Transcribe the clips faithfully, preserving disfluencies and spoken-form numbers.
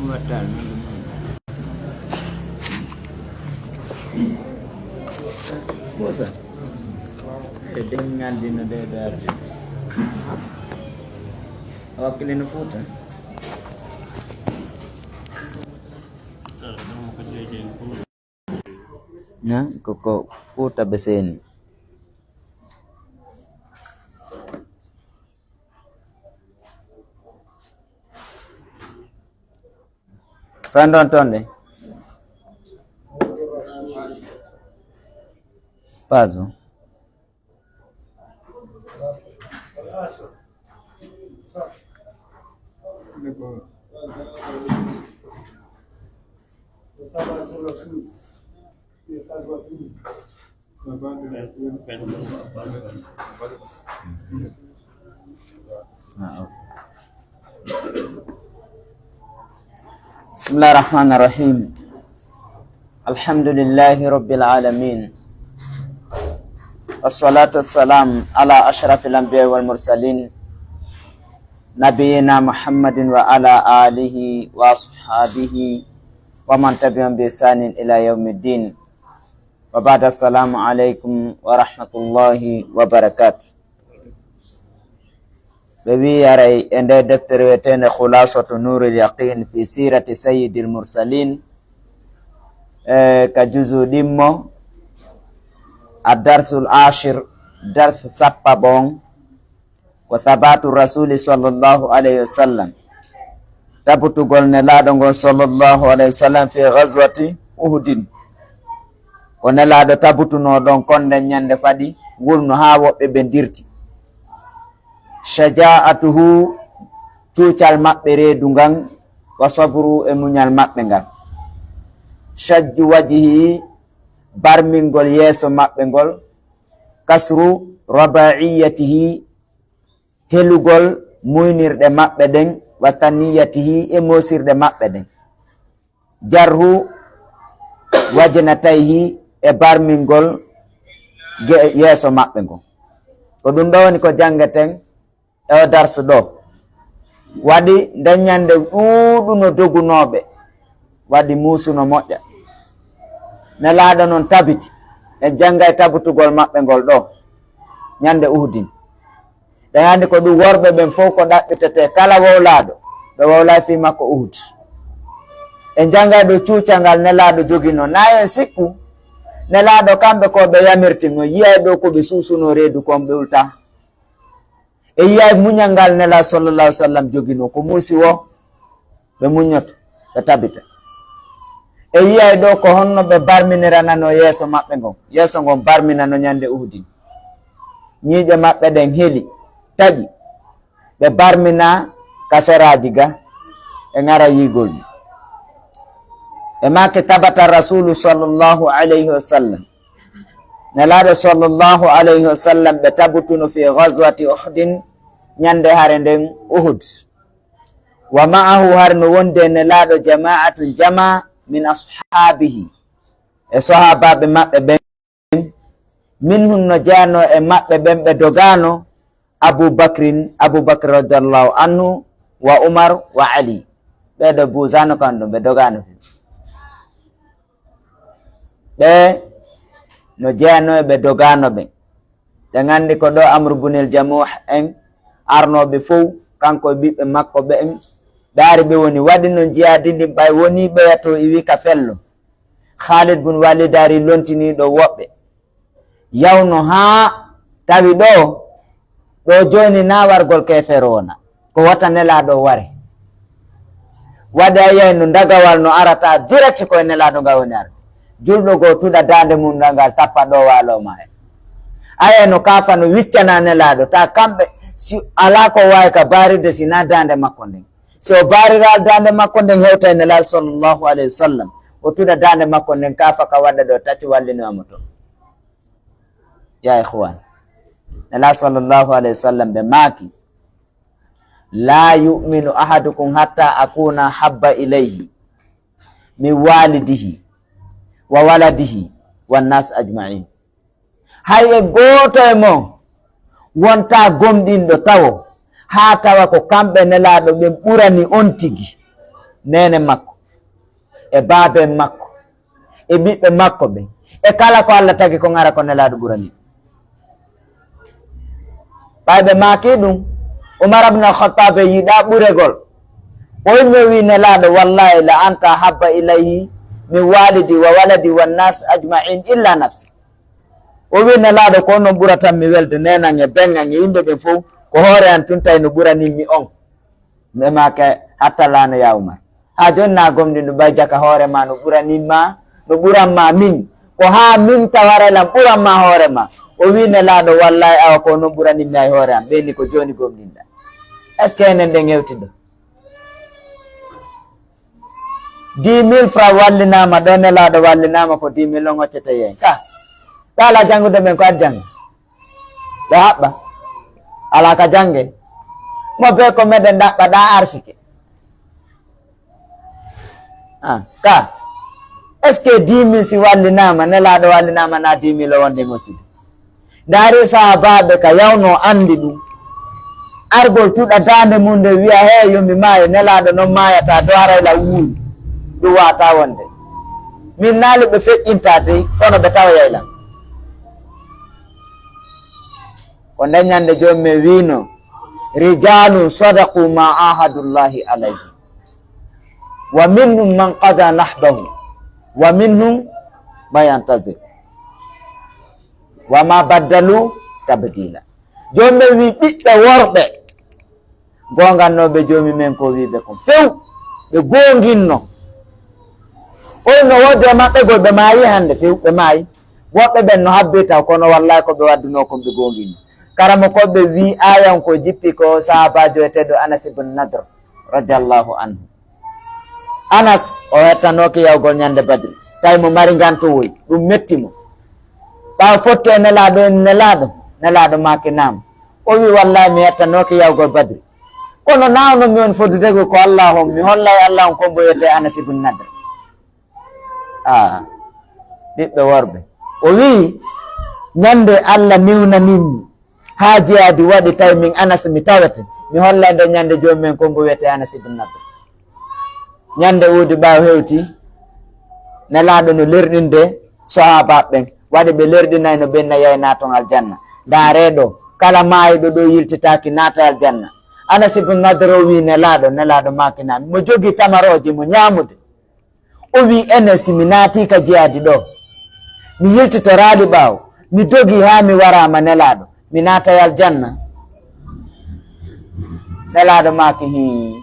Wattaal noon ɗum. Muusa. Ɓe dengal dina de darde. Wakkile no Fuuta. Na, ko, ko Fuuta ɓe seeni. Fandon tonde. Pazo. بسم الله الرحمن الرحيم. الحمد لله رب العالمين. والصلاة والسلام على أشرف الأنبياء والمرسلين، نبينا محمد وعلى آله وأصحابه ومن تبعهم بإحسان إلى يوم الدين. وبعد، السلام عليكم ورحمة الله وبركاته. Ɓe wi'i aray e nder deftere wi'eteende Khulasatu Nuril Yaqin fi Sirati Sayyidil Mursalin, e ka juzu ɗimmo, Ad-Darsul Ashir, dars sappaɓon, ko Thabatu Rasuli sallallahu alayhi wa sallam, tabutugol Nelaaɗo ngon sallallahu alayhi wa sallam fi ghazwati Uhudin. Ko Nelaaɗo tabutunoo ɗon kon nden ñande faɗi wulno haa woɓɓe ɓe dirti. Shaja'atuhu, cuucal maɓɓe reedu ngan, wa sabru, e muñal maɓɓe ngal. Shajju wajhihi, barmingol yeeso maɓɓe ngol. Kasru rabaiyatihi, helugol muynirɗe maɓɓe ɗen, wa thaniyatihi, e moosirɗe maɓɓe ɗen. Jarhu wajnatayhi, e barmingol ge-, yeeso maɓɓe ngon. Ko ɗum ɗo woni ko janngeten e o darsu ɗo. Waɗi nden ñande ɗuuɗuno dogunooɓe, waɗi muusuno moƴƴa. Nelaaɗo non tabiti, en janngay tabutugol maɓɓe ngol ɗo, ñande Uhudin. Ɗen anndi ko ɗum worɓe ɓen fof ko ɗaɓɓitetee kala wowlaaɗo, ɓe wowlay fii makko Uhud. En janngay ɗo cuucangal Nelaaɗo joginoo. Naa en sikku, Nelaaɗo kamɓe ko ɓe yamirti mo, yiyay ɗo ko ɓe suusunoo reedu kon ɓe ulta. E yiyay muñal ngal Nelaaɗo sallallahu alaihi wasallam joginoo, ko muusi wo ɓe muññoto, ɓe tabita. E yiyay ɗo ko honno ɓe barminiranano yeeso maɓɓe ngon, yeeso ngon barminano ñande Uhudin. Ñiiƴe maɓɓe ɗen heli, taƴi, ɓe barmina ka seraaji ga e ŋara yiigol ɗi. E maake tabata Rasuulu sallallahu alayhi wa sallam. Nelaaɗo sallallahu alayhi wa sallam ɓe tabutuno fi ghazwati Uhudin, ñande hare nden Uhud. Wa ma'ahu, har no wondi e Nelaaɗo, jama'atun, jamaa, min ashaabihi, e sahaabaaɓe maɓɓe ɓen. Minhum, no jeyanoo e maɓɓe ɓen ɓe dogaano, Abu Bakrin, Abu Bakr radiyallahu anhu, wa Umar, wa Ali. Ɓee ɗoo buusaano kan ɗum, ɓe dogaano fii. Ɓe no jeyanoo e ɓe dogaano ɓen. Ɗen anndi ko ɗoo Amru bunil Jamuh en arnooɓe fow, kanko e ɓiɓɓe makko ɓen. Ɓe ari ɓe woni waɗi non jihaadi ndin, ɓay wonii ɓeya to iwi ka fello. Khalid bun Walid ari lontiniiɗo woɓɓe. Yawno haa tawi ɗoo, ɗoo jooni na wargol keefeero wona. Ko wota Nelaaɗo ware. Waɗi a yiyay no ndagawal no arata direct ko e Nelaaɗo ngal woni arde. Julɗo goo tuɗa daande mum ngal, ngal tappa ɗoo waaloo ma en. A yiyay no kaafa no wiccana Nelaaɗo, ta kamɓe si alaa ko waawi ka baarirde si na daande makko nden. Si o baariraa daande makko nden hewta e Nelaaɗo sallallahu alayhi wa sallam, o tuɗa daande makko nden kaafa ka waɗa ɗoo tati wallinoya mo to. Ya ikhwan. Nelaaɗo sallallahu alayhi wa sallam ɓe maaki, "La yu'minu ahadukum hatta akuna habba ilayhi min walidihi wa waladihi wan nas ajma'in." Hay e gooto e mon wontaa gomɗinɗo tawo, haa tawa ko kamɓe Nelaaɗo ɓen ɓurani on tigi. neene makko, e baaben makko, e ɓiɓɓe makko ɓen, e kala ko Allah tagi ko ŋara ko Nelaaɗo ɓurani. Ɓay ɓe maaki ɗum, Umar ibn al-Khattab e yiɗa ɓuregol. O inni o wi Nelaaɗo, "Wallahi la anta habba ilayhi min walidi wa waladi wa nas ajma'in illa nafsi." O wi Nelaaɗo, "Ko onon ɓuratan mi welde, neenan e ben an e yimɓe ɓen fow, ko hoore an tun tawi no ɓurani mi on." Ɓe maaki, "Hatta laana ya Umar. Haa jooni na gomɗinɗo ɓay jaka hoore ma no ɓurani ma, no ɓuran ma min. Ko haa min tawara lan ɓuran ma hoore ma." O wi Nelaaɗo, "Wallahi awa ko non ɓurani mi ay hoore am." Ɓe ni, "Ko jooni gomɗinɗa." Est-ce que enen ɗen hewti ɗo? Dix mille francs wallinaama ɗo, Nelaaɗo wallinaama ko dix mille on hoccete yen. Ka, ka ala janngude men ko addi janngo. Ɓe haɓɓa. Alaa ka jannge. Mo bee ko meɗen ɗaɓɓa ɗa arsike. Ah, ka. Est-ce que dix mille si wallinaama, Nelaaɗo wallinaama na dix mille o wonde ngoccude? Ndaari sahaabaaɓe ka yawno anndi ɗum. Argol tuɗa daande mum nde wi'a, "Hee, yo mi maayo." Nelaaɗo non maayata, do haray la wuuri. Ɗum waata wonde. Min naali ɓe feƴƴinta dey, kono ɓe tawayay lan. Ko nden ñande Joomi men wiino, "Rijalun sadaqu ma ahadullahi alayhi. Wa minhum man qada nahbahu. Wa minhum man yantazir. Wa ma baddalu tabdila." Joomi men wi ɓiɓɓe worɓe goongannooɓe Joomi men ko wiiɓe kon few, ɓe goonginno. O no woodi e maɓɓe gol ɓe maayi hannde few, ɓe maayi. Woɓɓe ɓen no habbi taw, kono wallahi ko ɓe waddunoo kon ɓe goonginno. Karamokooɓe wi aayan ko jippi ko sahaabaajo eteeɗo Anas ibn Nadr, radiyallahu anhu. Anas, o hettanooke yawgol ñande Badri. Tawi mo mari nganto woy, ɗum metti mo. Ɓaawo fotti e Nelaaɗo, en Nelaaɗo, Nelaaɗo maaki naam. O wi, "Wallahi, mi hettanooke yawgol Badri. Kono naawno mi woni fodude ko Allah on, mi hollay Allah on ko mbo wiyetee Anas ibn Nadr." Ah, ɓiɓɓe worɓe. O wi, "Ñande Allah niwnanimmi, haa jihaadi waɗi, tawi min Anas mi tawete, mi hollay nde ñande Joomi men ko mbo wiyetee Anas ibn Nadr." Ñande Uhudi ɓaawo hewti, Nelaaɗo no lerɗinde sahaabaaɓe ɓen. Waɗi ɓe lerɗinayno ɓen na yahay naaton aljanna. Ndaaree ɗo, kala maayɗo ɗo yiltitaaki naata aljanna. Anas ibn Nadr o wi Nelaaɗo, Nelaaɗo maaki naam. Mo jogii tamarooje mo ñaamude. O wi, "Enen si mi naatii ka jihaadi ɗo, mi yiltitoraali ɓaawo, mi dogii haa mi waraama Nelaaɗo, mi naatay aljanna?" Nelaaɗo maaki, "Hii."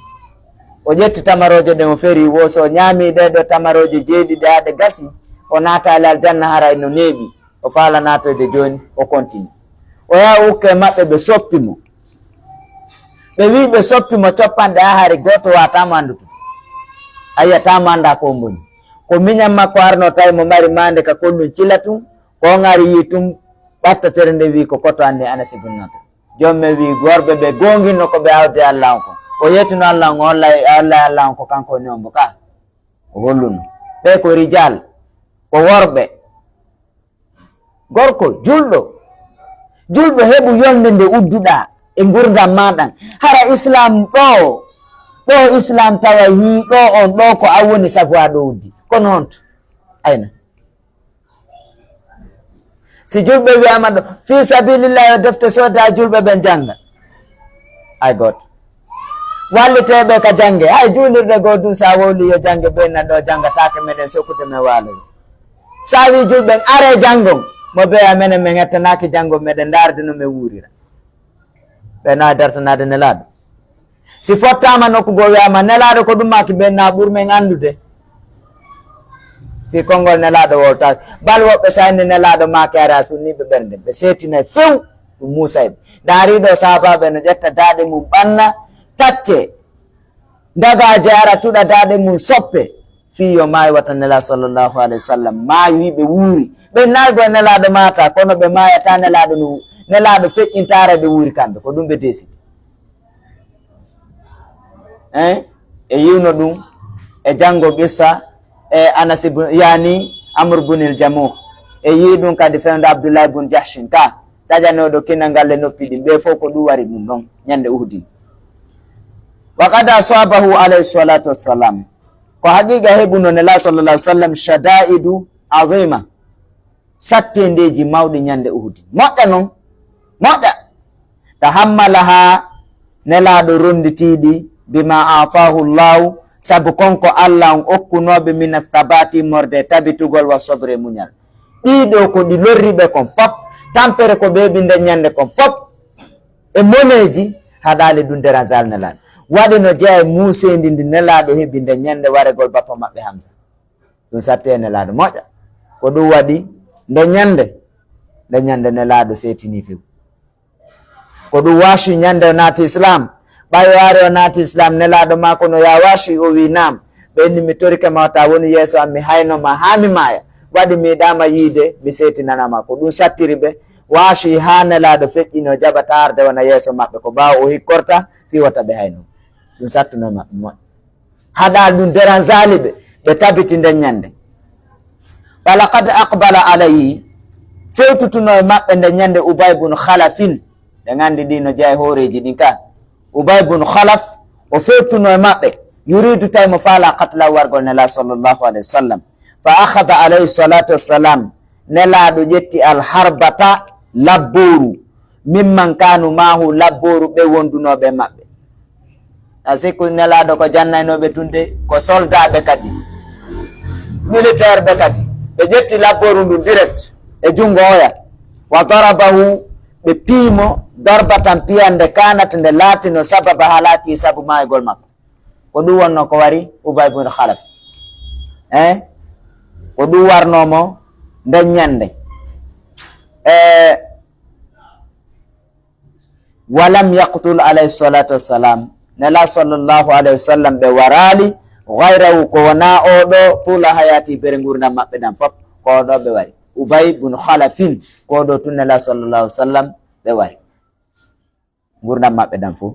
O ƴetti tamarooje ɗen, o feri, wo so o ñaami ɗee ɗoo tamarooje jeeɗiɗi haa ɗe gasi, o naataali aljanna, haray no neeɓi. O faala naatoyde jooni, o kontini. O yaha ukke maɓɓe, ɓe soppi mo. Ɓe wi ɓe soppi mo coppanɗe haa hari gooto waataamo anndude. A yi'ataamo anndaa ko o mboni. Ko miñan makko arno tawi mo mari maande ka kollum cila tun, ko on ari yi tun ɓattatere nde wi ko koto anni Anas ibn Nadr. Joomi men wi worɓe ɓe goonginno ko ɓe awde Allah on ko. O yettino Allah on, o hollay, o hollay Allah on ko kanko woni on mbo ka. O holluno. Ɓe ko rijal, ko worɓe. Gorko, julɗo. Julɗo, heɓu yolnde nde udduɗaa e ngurdam maaɗa. Hara Islam ɗo, ɗo Islam tawa yii ɗo on, ɗo ko an woni sabu haa ɗo uddi. Kono honto? Ayna. Si julɓe wiyaama ɗo, fii sabilillah, yo defte sooda, julɓe ɓen jannga. Hay gooto. Walliteeɓe ka jannge, hay juulirɗe goo dun, sa wowli yo jannge ɓen na ɗo janngataake, meɗen sokkude men waalo. Sa wi julɓe ɓen, "Aree janngon," mo ɓe, "A menen, men hettanaaki janngon, meɗen ndaarde no men wuurira." Ɓe na dartanaade Nelaaɗo. Si fottaama nokku goo, wiyaama, "Nelaaɗo ko ɗum maaki?" Ɓen na ɓur men anndude. Fii konngol Nelaaɗo woltaaki. Bal woɓɓe sa inni Nelaaɗo maaki, ara sunniiɓe ɓernde. Ɓe seetinay few, ɗum muusay ɓe. Ndaari ɗo sahaabaaɓe no ƴetta daaɗe mum ɓanna, tacce. Ndagaaje ara tuɗa daaɗe mum soppe. Fii yo maayi wata Nelaaɗo sallallahu alayhi wa sallam maayi, ɓe wuuri. Ɓe naaygo e Nelaaɗo maata, kono ɓe maayata Nelaaɗo no, Nelaaɗo feƴƴintaara ɓe wuuri kamɓe. Ko ɗum ɓe deesiti. Hein? E yiwno ɗum, e janngo qissa, e Anas ibn, yani Amr ibn al-Jamuh. E yii ɗum kadi fewndo Abdullah ibn Jahshin ka, taƴanooɗo kinal ngal e noppi ɗin. Ɓe fof ko ɗum wari ɗum ɗon, ñande Uhudi. Wa qad asabahu alayhi salatu wassalam. Ko haqiqa heɓuno Nela sallallahu alaihi wasallam shada'idu azima. Sattendeeji mawɗi ñande Uhudi. Moƴƴa non. Moƴƴa. Tahammalaha Nelaaɗo ronditiiɗi bima atahu Allahu, sabu konko Allah on okkunooɓe min athabati morde tabitugol wa sobre muñal. Ɗiɗo ko ɗi lorriɓe kon fop, tampere ko ɓeeɓi nden ñande kon fop. E moneeji haɗaali ɗum dérangeal Nelaaɗo. Waɗi no jeya e muuseendi ndi Nelaaɗo heɓi nden ñande waregol bappa maɓɓe Hamza. Ɗum satti e Nelaaɗo moƴƴa. Ko ɗum waɗi nde ñande, nde ñande Nelaaɗo seetini few. Ko ɗum Wahshi ñande o naati Islam. Ɓay o ari o naati Islam, Nelaaɗo maako no ya Wahshi, o wi naam. Ɓe inni mi torike ma wata woni yeeso am, mi hayno ma haa mi maaya. Waɗi mi yiɗaama yiide, mi seetinana ma. Ko ɗum sattiri ɓe. Wahshi haa Nelaaɗo feƴƴini o jaɓata arde wona yeeso maɓɓe. Ko ɓaawo o hikkorta, fii wata ɓe hayno. Ɗum sattuno e maɓɓe moƴƴa. Haɗa ɗum dérangeali ɓe, ɓe tabiti nden ñande. Walaqad aqbala alayhi, fewtutuno e maɓɓe nden ñande Ubay bun Khalafin. Ɓe nganndi ɗi no jeya e hooreeji ɗin ka. Ubay bun Khalaf, o fewtuno e maɓɓe. Yuridu tawi mo faala qatla wargol Nela sallallahu alayhi wa sallam. Fa akhadha alayhi salatu wassalam, Nelaaɗo ƴetti al harbata, labbooru, mimman kanu maahu, labbooru ɓe wondunooɓe e maɓɓe. A sikku Nelaaɗo ko jannaynooɓe tun de, ko soldaaɓe kadi, militaire ɓe kadi. Ɓe ƴetti labbooru ndun direct e junngo oya. Wa darabahu, ɓe piimo, darbatan piyande kanat nde laatino sababa halaki sabu maayugol makko. Ko ɗum wonno ko wari Ubay bun Khalaf. Eh? Ko ɗum warno mo nden ñande. Eh, walam yaqtul alayhi salatu wassalam. Nela sallallahu alayhi wa sallam ɓe waraali ghayrahu ko wona oɗo tula hayati bere ngurdam maɓɓe ɗam fop. Ko oɗo ɓe wari. Ubay bun Khalafin. Ko oɗo tun Nela sallallahu alayhi wa sallam ɓe wari. Ngurdam maɓɓe ɗam fof.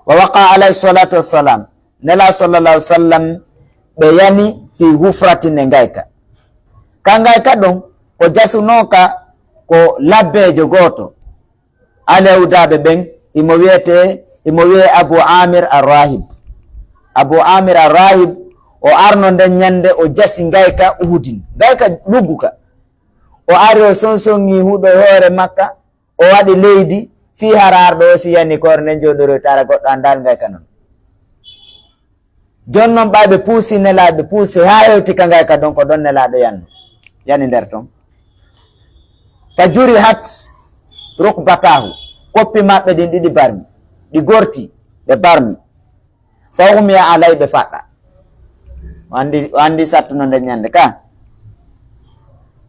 Wa waqa alayhi salatu wassalam, Nela sallallahu alaihi wasallam ɓe yani fi hufratin e ngayka. Ka ngayka ɗon ko jasunooka ko labbeejo gooto. Alyahudaaɓe ɓen, himo wiyete, himo wiyee Abu Amir Ar-Rahib. Abu Amir Ar-Rahib o arno nden ñande o jasi ngayka Uhudin. Ngayka lugguka. O ari o sonsonŋi huɗo e hoore makka. O waɗi leydi fii hara arɗo o si yani koore nden jooɗoroy tara goɗɗo anndaali ngayka non. Jon non ɓay ɓe puusi Nelaaɗo, ɓe puusi haa hewti ka ngayka ɗon, ko ɗon Nelaaɗo yanno, yani nder ton. Fa jurihat rukbatahu, koppi maɓɓe ɗin ɗiɗi barmi, ɗi gorti, ɓe barmi. Fa ughmiya alayhi, ɓe faɗɗa. O anndi, o anndi sattuno nden ñande ka.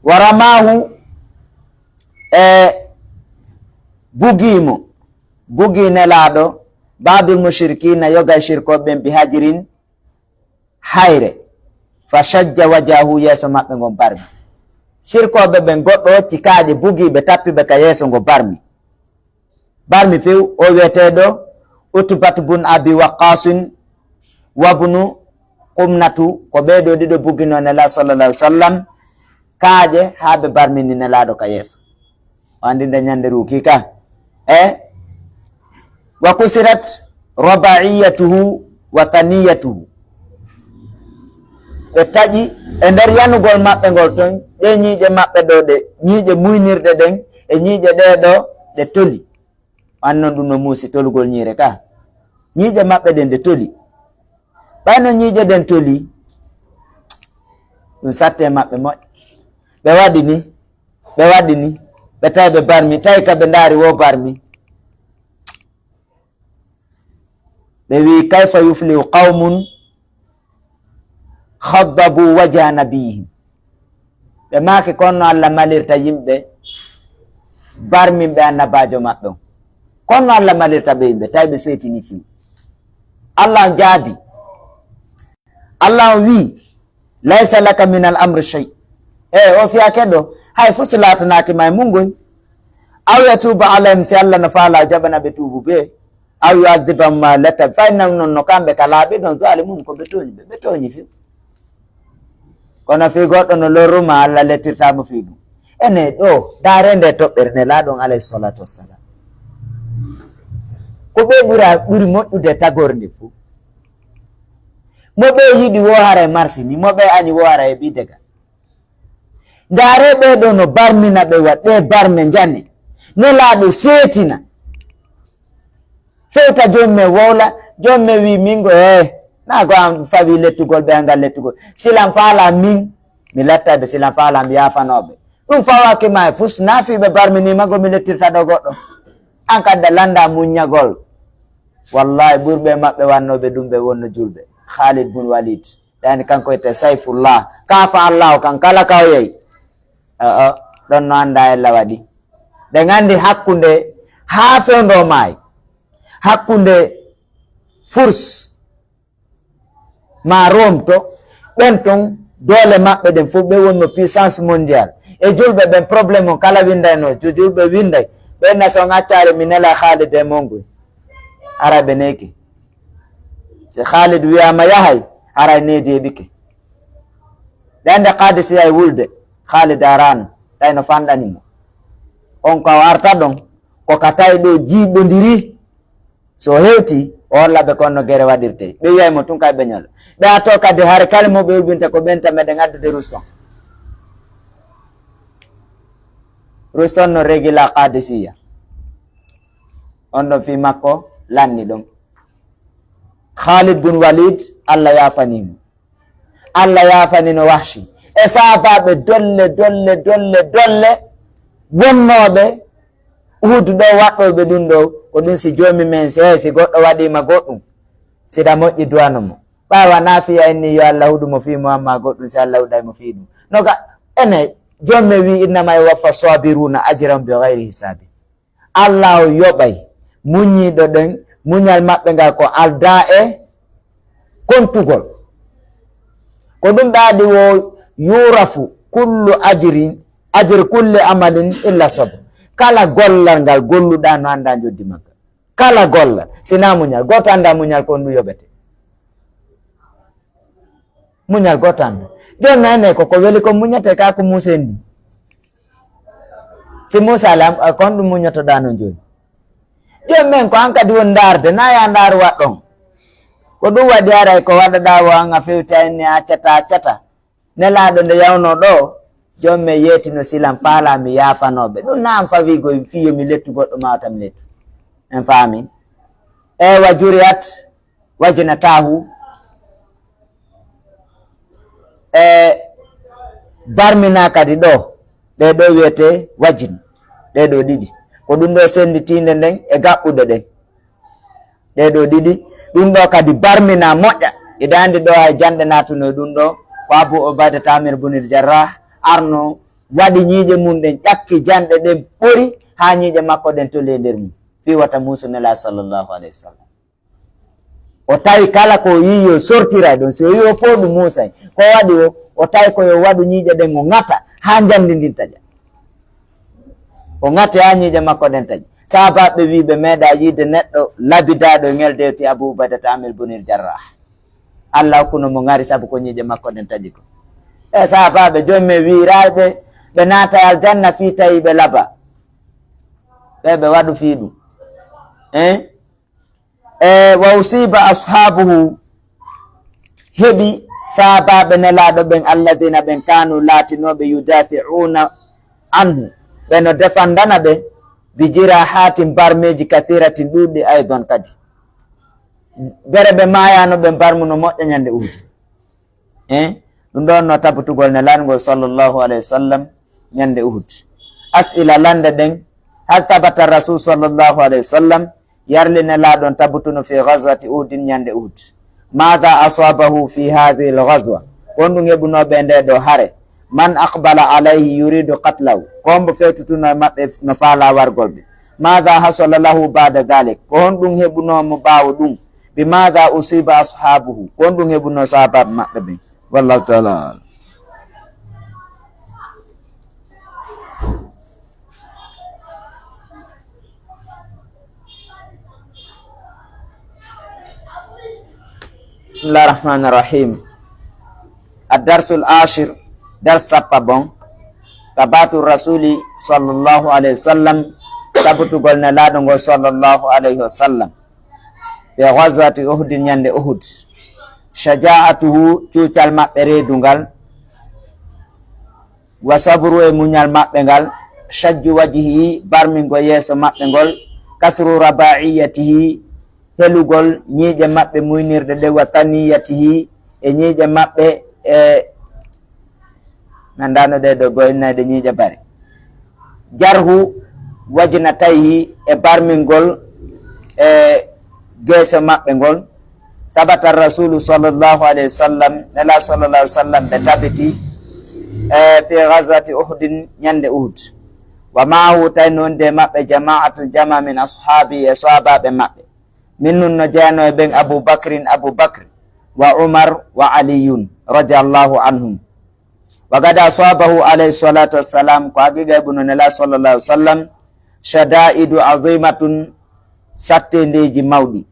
Wa ramahu, e bugii mo, bugii Nelaaɗo, ba'dul mushrikina, yoga e shirkooɓe ɓen, bi hajrin, hayre. Fa shajja wajahu, yeeso maɓɓe ngon barmi. Shirkooɓe ɓen, goɗɗo hocci kaaƴe, bugii ɓe, tappi ɓe ka yeeso ngo barmi. Barmi few, o wiyeteeɗo Utbat bun Abi Waqqasin wabnu Qumnatu, ko ɓee ɗoo ɗiɗo bugino Nelaaɗo sallallahu alaihi wasallam kaaƴe haa ɓe barmini Nelaaɗo ka yeeso. O anndi nde ñande ruuki ka. E wa kusirat rabaiyatuhu wa thaniyatuhu. Ɓe taƴi e nder yanugol maɓɓe ngol ton, ɗe ñiiƴe maɓɓe ɗo, ɗe ñiiƴe muynirɗe ɗen, e ñiiƴe ɗee ɗo, ɗe toli. An non ɗum no muusi tolugol ñiire ka. Ñiiƴe maɓɓe ɗen ɗe toli. Ɓay no ñiiƴe ɗen toli, ɗum satte maɓɓe moƴƴa. Ɓe waɗi ni, ɓe waɗi ni, ɓe tawi ɓe barmi, tawi ka ɓe ndaari wo barmi. Ɓe wi'i, "Kayfa yuflihu qawmun khaddabu wajha nabiyihim." Ɓe maaki, "Kon no Allah malirta yimɓe barminɓe annabaajo maɓɓe on? Kon no Allah malirta ɓe yimɓe, tawi ɓe seetini fii?" Allah on jaabi. Allah on wi'i, "Laysa laka min al amri shay." E o fiya keɗo, hay fo si laatanaaki ma e mun ngoy. Aw yatuuba alayhim, si Allah no faala jaɓana ɓe tuubu ɓe. Aw yu'adhibahum ma lata, fay nan non no kamɓe ka laaɓi ɗon, zalimun, ko ɓe tooñi ɓe, ɓe tooñi few. Kono fii goɗɗo no lorruma, Allah lettirtaamo fii ɗum. Ene ɗo, daare nde toɓɓere Nelaaɗo on alayhi salatu wassalam. Ko ɓe ɓura, ɓuri moƴƴude e tagorndi fuu. Mo ɓe yiɗi wo hara e marsini, mo ɓe añi wo hara e ɓiydega. Ndaaree ɓee ɗoo no barmina ɓe wa ɗee barme njane. Nelaaɗo seetina. Fewta joom men wowla, joom men wii min go, "Ee, naa go an fawi lettugol ɓe, an ngal lettugol. Silan faalaa min, mi lattay ɓe, silan faalaa mi yaafanoo ɓe." Ɗum fawaaki ma e fus, naa fii ɓe barminii ma go mi lettirta ɗoo goɗɗo. An kadi a lanndaa muññagol. Wallaahi, ɓurɓe maɓɓe wannooɓe ɗum ɓe wonno julɓe. Khalid bun Walid. Yani kanko wiyetee Sayfullah. Kaafa Allahu kan kala ka o yehi. O'o, ɗon no anndaa ella waɗi. Ɗen anndi hakkunde haa fewndo maayi. Hakkunde Furs maa Rome to, ɓen ton doole maɓɓe ɗen fof, ɓe wonno puissance mondiale. E julɓe ɓen, problème on kala winndayno, ju-, julɓe winnday. Ɓen na so on accaali mi nela Khalid e mongu. Araɓe neeki. Si Khalid wiyaama yahay, haray needi heɓike. Ɓe annde Qadisiya e wulde, Khalid araano, tawi no fanɗani mo. On ko o arta ɗon, ko ka tawi ɗo jiiɓondiri. So o hewti, o holla ɓe ko on no gere waɗirtee. Ɓe wiyay mo tun kay ɓe ñolo. Ɓe atoo kadi hare kala mo ɓe ubinte ko ɓen ta meɗen addude Ruston. Ruston no regila Qadisiya. On ɗon fii makko lanni ɗon. Khalid bun Walid, Allah yaafanii mo. Allah yaafanino Wahshi. E saabaaɓe dolle, dolle, dolle, dolle wonnooɓe Uhud ɗo, waɗɗooɓe ɗum ɗo, ko ɗum si joomi men, si, si goɗɗo waɗiima goɗɗum, si ɗa moƴƴi duwano mo. Ɓaawa naa fiya inni yo Allah huɗu mo fii mo, amma goɗɗum si Allah huɗay mo fii ɗum. No ga, ene, joomi men wi, "Innama yuwaffa sabiruna ajrahum bi ghayri hisabi." Allah o yoɓay muññiiɗo ɗen, muñal maɓɓe ngal ko aldaa e kontugol. Ko ɗum ɗaɗi wo yurafu kullu ajrin, ajri kulli amalin illa sabr. Kala gollal ngal golluɗaa no anndaa njoddi maggal. Kala gollal, si naa muñal. Gooto anndaa muñal ko honɗum yoɓete. Muñal gooto anndaa. Jooni ene ko, ko weli ko muñete ka ko Muusa en ndi. Si Muusa ala, a, ko honɗum muñotoɗaa no jooni? Jooni men ko an kadi woni ndaarde, naa yaa ndaaru waɗɗon. Ko ɗum waɗi aray ko waɗaɗaa wo an a fewti a inni a accata, a accata. Nelaaɗo nde yawnoo ɗo, joom men yeetino silan faalaa mi yaafanoo ɓe. Ɗum naa an fawii go fii yo mi lettu goɗɗo maa wata mi lettu. En faami? Ewa juriyat wajnatahu. E barmina kadi ɗo, ɗee ɗo wiyetee wajin, ɗee ɗo ɗiɗi. Ko ɗum ɗo sennditiinde nden e gaɓɓuɗe ɗen. Ɗee ɗo ɗiɗi, ɗum ɗo kadi barmina moƴƴa. Iɗa anndi ɗo hay janɗe naatuno e ɗum ɗo, ko Abu Ubaydata Amir bunil Jarrah arno waɗi ñiiƴe mum ɗen, ƴakki janɗe ɗen ɓori haa ñiiƴe makko ɗen toli e nder mum. Fii wata muusu Nelaaɗo sallallahu alayhi wa sallam. O tawi kala ko o yi'i yo sortiray ɗon, si o yi'i o pooɗu Muusay, ko waɗi o, o tawi ko yo waɗu ñiiƴe ɗen o ŋata haa njanndi ndin taƴa. O ŋati haa ñiiƴe makko ɗen taƴi. Saabaaɓe wi'i ɓe meeɗaa yi'ude neɗɗo labidaaɗo e ngel dewti Abu Ubaydata Amir bunil Jarrah. Allah hokkuno mo ŋari sabu ko ñiiƴe makko ɗen taƴi ko. E saabaaɓe, jooni men wi'irayɓe ɓe naatay aljanna fii tawi ɓe laba. Ɓe ɓe waɗu fii ɗum. Eh? E, wa usiba ashabuhu, heɓi saabaaɓe Nelaaɗo ɓen, alladina ɓen kanu laatinooɓe yudafi'una anhu, ɓe no defandana ɓe, bi jirahatin barmeeji kathiratin ɗuuɗɗi aydan kadi. Bere ɓe maayano ɓen barmu no moƴƴa ñande Uhud. Eh, ɗum ɗon no tabutugol Nelaaɗo ngol sallallahu alayhi wa sallam ñande Uhud. As'ila lande ɗen, hal thabata rasul sallallahu alayhi wa sallam, yarli Nelaaɗo on tabutuno fi ghazwati Uhudin ñande Uhud. Maada asabahu fi hadhihi al-ghazwa? Ko honɗum heɓunoo ɓe e ndee ɗoo hare? Man aqbala alayhi yuridu qatlahu? Ko hombo fewtutuno e maɓɓe no faalaa wargol ɓe? Maada hasala lahu baada dhalik? Ko honɗum heɓunoo mo ɓaawo ɗum? Bi maada usiba ashabuhu? Ko honɗum heɓunoo sahabaaɓe maɓɓe ɓen? Wallahu taala alam. Bismillah rahman rahim. Ad-darsul ashir, dars sappa bon. Tabatu rasuli sallallahu alayhi wa sallam, tabutugol Nelaaɗo ngol sallallahu alayhi wa sallam. Fi ghazwati Uhudin, ñande Uhud. Shaja'atuhu, cuucal maɓɓe reedungal, wa sabru, e muñal maɓɓe ngal, shajju wajhihi, barmingo yeeso maɓɓe ngol, kasru raba'iyatihi, helugol ñiiƴe maɓɓe muynirɗe ɗe, wa thaniyatihi, e ñiiƴe maɓɓe, e nanndano ɗe ɗo goo, innayɗe ñiiƴe bare. Jarhu wajnatayhi, e barmingol e geeso maɓɓe ngol. Thabata rasulu sallallahu alayhi wa sallam, Nela sallallahu alayhi wa sallam ɓe tabiti, e fi ghazwati Uhudin, ñande Uhud. Wa ma'ahu, tawi no wondi e maɓɓe, jama'atun, jama, min ashabi, e sahabaɓe maɓɓe. Min nun no jeyanoo e ɓen Abu Bakrin, Abu Bakr, wa Umar, wa Aliyun, radiyallahu anhum. Wa qad aswabahu alayhi salatu wassalam, ko haqiqa heɓuno Nela sallallahu alayhi wa sallam, shada'idu azimatun, satteendeeji mawɗi.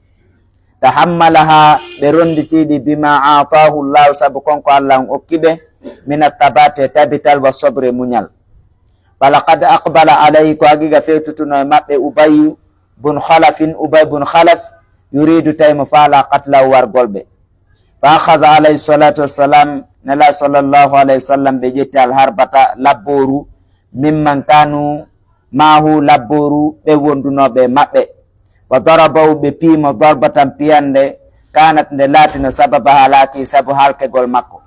Tahammalaha, ɓe ronditiiɗi, bima atahu Allahu, sabu kon ko Allah on okki ɓe, min athabati, e tabital, wa sabri, e muñal. Falaqad aqbala alayhi, ko haqiqa fewtutuno e maɓɓe Ubayyu bun Khalafin, Ubay bun Khalaf, yuridu, tawi mo faala, qatlahu, wargol ɓe. Fa akhadha alayhi salatu wassalam, Nela sallallahu alayhi wa sallam, ɓe ƴetti alharbata, labbooru, mimman kanu ma'ahu, labbooru ɓe wondunooɓe e maɓɓe. Wa darabahu, ɓe pii mo, darbatan, piyannde, kanat, nde laatino, sababa halaki, sabu halkegol makko.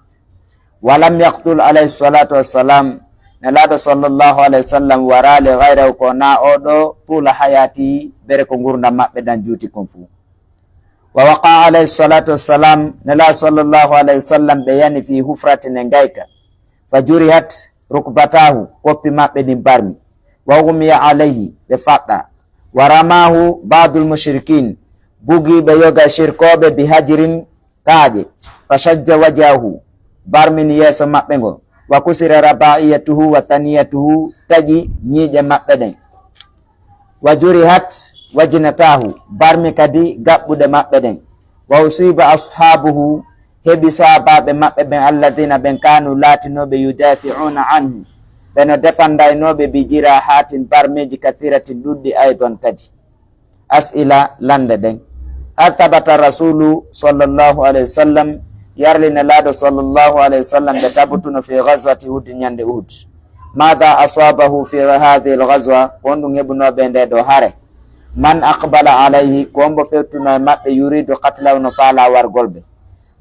Wa lam yaqtul alayhi salatu wassalam, Nelaaɗo sallallahu alayhi wa sallam waraali ghayrahu, ko na oɗo, tula hayati, bere ko ngurdam maɓɓe ɗan juuti kon fuu. Wa waqa alayhi salatu wassalam, Nelaaɗo sallallahu alayhi wa sallam ɓe yani fi hufratin, e ngayka. Fa jurihat rukbatahu, koppi maɓɓe ɗin barmi. Wa ghummiya alayhi, ɓe faɗɗa. Wa ramahu ba'dul mushrikin, bugiiɓe yoga shirkooɓe, bi hajrin, kaaƴe. Fa shajja wajhahu, barmini yeeso maɓɓe ngo. Wa kusira raba'iyatuhu wa thaniyatuhu, taƴi ñiiƴe maɓɓe ɗen. Wa jurihat wajnatahu, barmi kadi gaɓɓuɗe maɓɓe ɗen. Wa usiba ashabuhu, heɓi sahaabaaɓe maɓɓe ɓen, alladhina, ɓen kanu, laatinooɓe, yudafi'una anhu, ɓe no defandaynooɓe, bi jirahatin, barmeeji, kathiratin, ɗuɗɗi, aydan, kadi. As'ila, lande ɗen. Hal thabata rasulu sallallahu alayhi wa sallam, yarli Nelaaɗo sallallahu alayhi wa sallam ɓe tabutuno fi ghazwati Uhud, ñande Uhud. Madha aswabahu fi hadhihi al-ghazwa, ko honɗum heɓunooɓe e nde ɗo hare? Man aqbala alayhi, ko hombo fewtuno e maɓɓe, yuridu qatlahu, no faala wargol ɓe?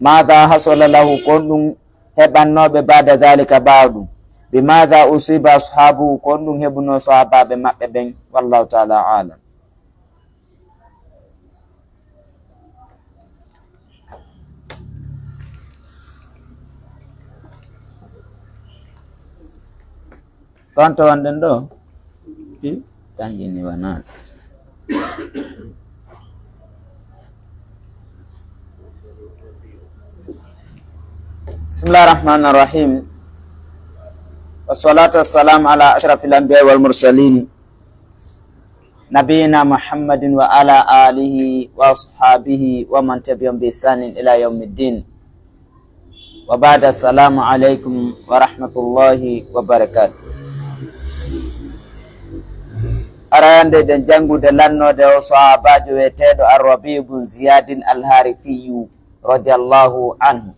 Madha hasala lahu, ko honɗum heɓannooɓe ba'da dhalika, ɓaawo ɗum? Bi madha usiba ashabuhu, ko honɗum heɓunoo sahaabaaɓe maɓɓe ɓen? Wallahu ta'ala a'lam. Konto wonɗen ɗo? Ɗi tanƴini wanaani. Bismillahir Rahmanir Rahim. Wassalatu wassalamu ala ashrafil anbiya wal mursalin, nabiyina Muhammadin wa ala alihi wa ashabihi wa man tabi'ahum bi ihsanin ila yawmiddin. Wa ba'da, assalamu alaikum wa rahmatullahi wa barakatuh. Arayande ɗen jangude lannode o sahabajo wi'eteɗo Ar-Rabi' ibn Ziyadin Al-Harithiyu radiyallahu anhu.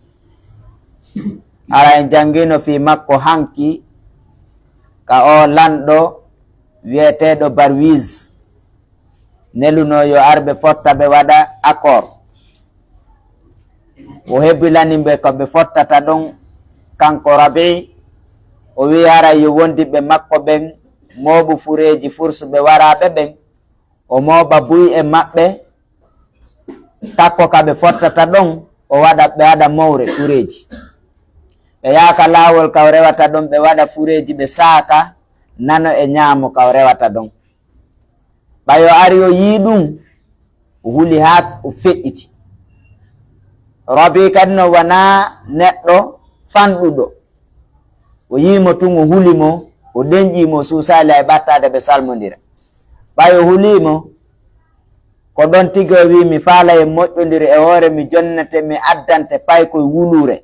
Ara en jangino fi makko hanki ka o lanɗo wi'eteɗo Barwiz. Neluno yo arɓe fotta ɓe waɗa accord. O hebilani ɓe ko ɓe fottata ɗon, kanko Rabi'. O wi'i haray yo wondiɓɓe makko ɓen mooɓu fureeji fursuɓe waraaɓe ɓen, o mooɓa buy e maɓɓe, takko ka ɓe fottata ɗon, o waɗa, ɓe waɗa mowre fureeji. Ɓe yaaka laawol ka o rewata ɗon, ɓe waɗa fureeji, ɓe saaka nano e ñaamo ka o rewata ɗon. Ɓay o ari o yi'i ɗum, o huli haa o feƴƴiti. Rabi' kadi no wanaa neɗɗo fanɗuɗo. O yi'i mo tun, o huli mo, o denƴi mo, o suusaali hay ɓattaade ɓe salmondira. Ɓay o hulii mo, ko ɗon tigi o wi'i, "Mi faalay en moƴƴondire, e hoore mi jonnete, mi addante paykoy wuluure.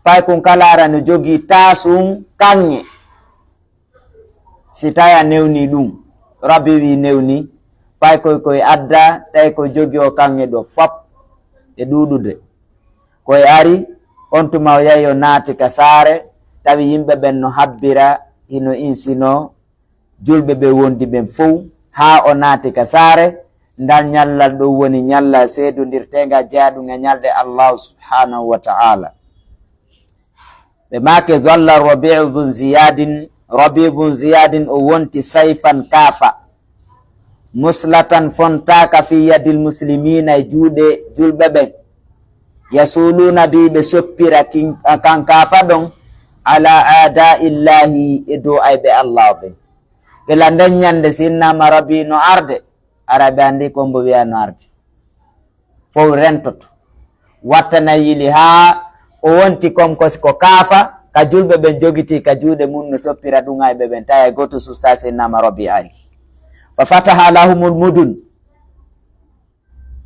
Paykun kala ara no jogii taasuun kaŋŋe." Si tawi a newni ɗum, Rabbi wi newni, Fay koy koy adda, tawi ko jogi o kaŋŋe ɗo fop e ɗuuɗude. Koy ari, on tuma o yahi o naati ka saare, tawi yimɓe ɓen no habbira, hino insinoo julɓe ɓe wondi ɓen fow, haa o naati ka saare. Ndan ñallal ɗum woni ñallal seedondirteengal jeyaaɗum e ñalɗe Allahu subhanahu wa ta'ala. Ɓe maaki, "Dhalla Rabi'u bun Ziyadin, Rabi'u bun Ziyadin o wonti sayfan kaafa, muslatan fontaaka fi yadil muslimina e juuɗe julɓe ɓen. Yasuluna bi ɓe soppira kin-, kan kaafa ɗon, ala a'da'illahi e dow ayɓe Allah ɓen." Gila nden ñande si innama Rabi no arde, Araɓe anndi ko mbo wiya no ardi. Fow rentoto. Wattana yili haa o wonti kom ko, ko kaafa, ka julɓe ɓen jogiti ka juuɗe mum no soppira ɗum ayɓe ɓen, tawi hay gooto susta si innama Rabbi ari. Fa fataha lahumul mudun.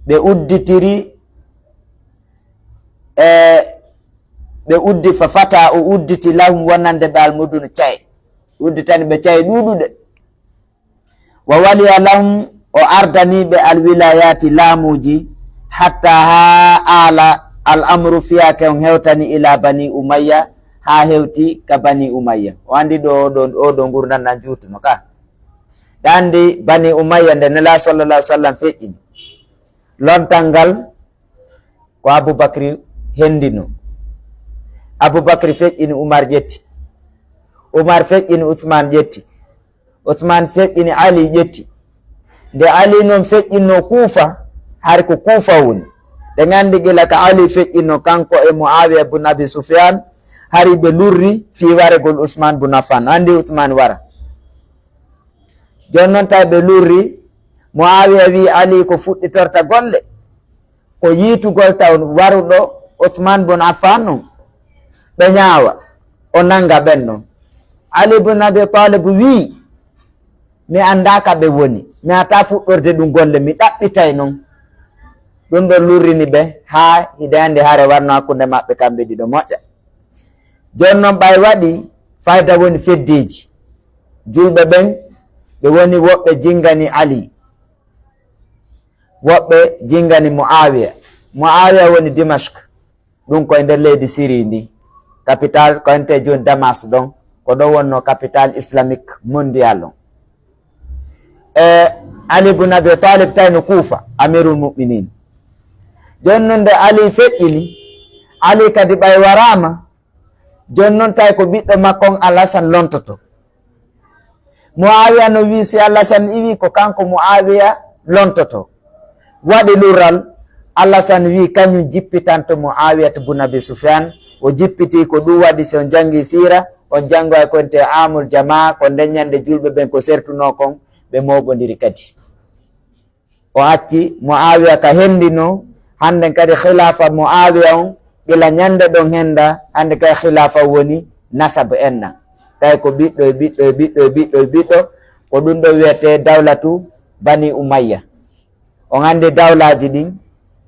Ɓe udditiri, e, ɓe uddi, fa fata o udditi lahum wonande ɓe al mudun caye. Udditani ɓe caye ɗuuɗuɗe. Wa waliya lahum, o ardani ɓe alwilayati laamuuji, hatta haa aala al amru fiyaake on hewtani ila Bani Umayya, haa hewti ka Bani Umayya. O anndi ɗo, ɗo, o ɗo ngurndan nan juutuno ka. Ɗa anndi Bani Umayya nde Nela sallallahu alaihi wasallam feƴƴini. Lontal ngal ko Abubakri hendino. Abubakri feƴƴini Umar ƴetti. Umar feƴƴini Usman ƴetti. Usman feƴƴini Ali ƴetti. Nde Ali non feƴƴinno Kuufa, hari ko Kuufa woni. Ɗe nganndi gila ka Ali feƴƴinno kanko e Muawiya bun Abi Sufyan, hari ɓe lurri fii waregol Usman bun Affan. Anndi Usman wara. Jooni non tawi ɓe lurri, Muawiya wi'i Ali ko fuɗɗitorta golle. Ko yiitugol taw waruɗo Usman bun Affan non. Ɓe ñaawa, o nanga ɓen non. Ali bun Abi Talib wi'i, "Mi anndaa ka ɓe woni. Mi ata fuɗɗorde ɗum golle, mi ɗaɓɓitay non." Ɗum ɗon lurrini ɓe haa hiɗe anndi hare warno hakkunde maɓɓe kamɓe ɗiɗo moƴƴa. Jooni non ɓay waɗi fayda woni feddeeji. Julɓe ɓen, ɓe woni woɓɓe jingani Ali. Woɓɓe jingani Muawiya. Muawiya woni Dimashq. Ɗum ko e nder leydi Siri ndi. Capital ko ente jooni Damas ɗon. Ko ɗo wonno capital islamique mondial on. E Ali ibn Abi Talib tawi no Kuufa, Amirul Mu'minin. Jooni non nde Ali feƴƴini, Ali kadi ɓay waraama, jooni non tawi ko ɓiɗɗo makko on Alhasan lontoto. Muawiya no wi'i si Alhasan iwi ko kanko Muawiya lontoto. Waɗi lural, Alhasan wi'i kañum jippitanto Muawiya to bun Abi Sufyan. O jippiti ko ɗum waɗi si on janngi siira, on janngoy ko ente amul jamaa, ko nden ñande julɓe ɓen ko sertunoo kon, ɓe mooɓondiri kadi. O acci Muawiya ka hendino, hannden kadi khilaafa Muawiya on, gila ñande ɗon henda, hannde kay khilaafa woni nasab enna. Tawi ko ɓiɗɗo e ɓiɗɗo e ɓiɗɗo e ɓiɗɗo e ɓiɗɗo, ko ɗum ɗo wiyetee dawlatu Bani Umayya. On anndi dawlaaji ɗin,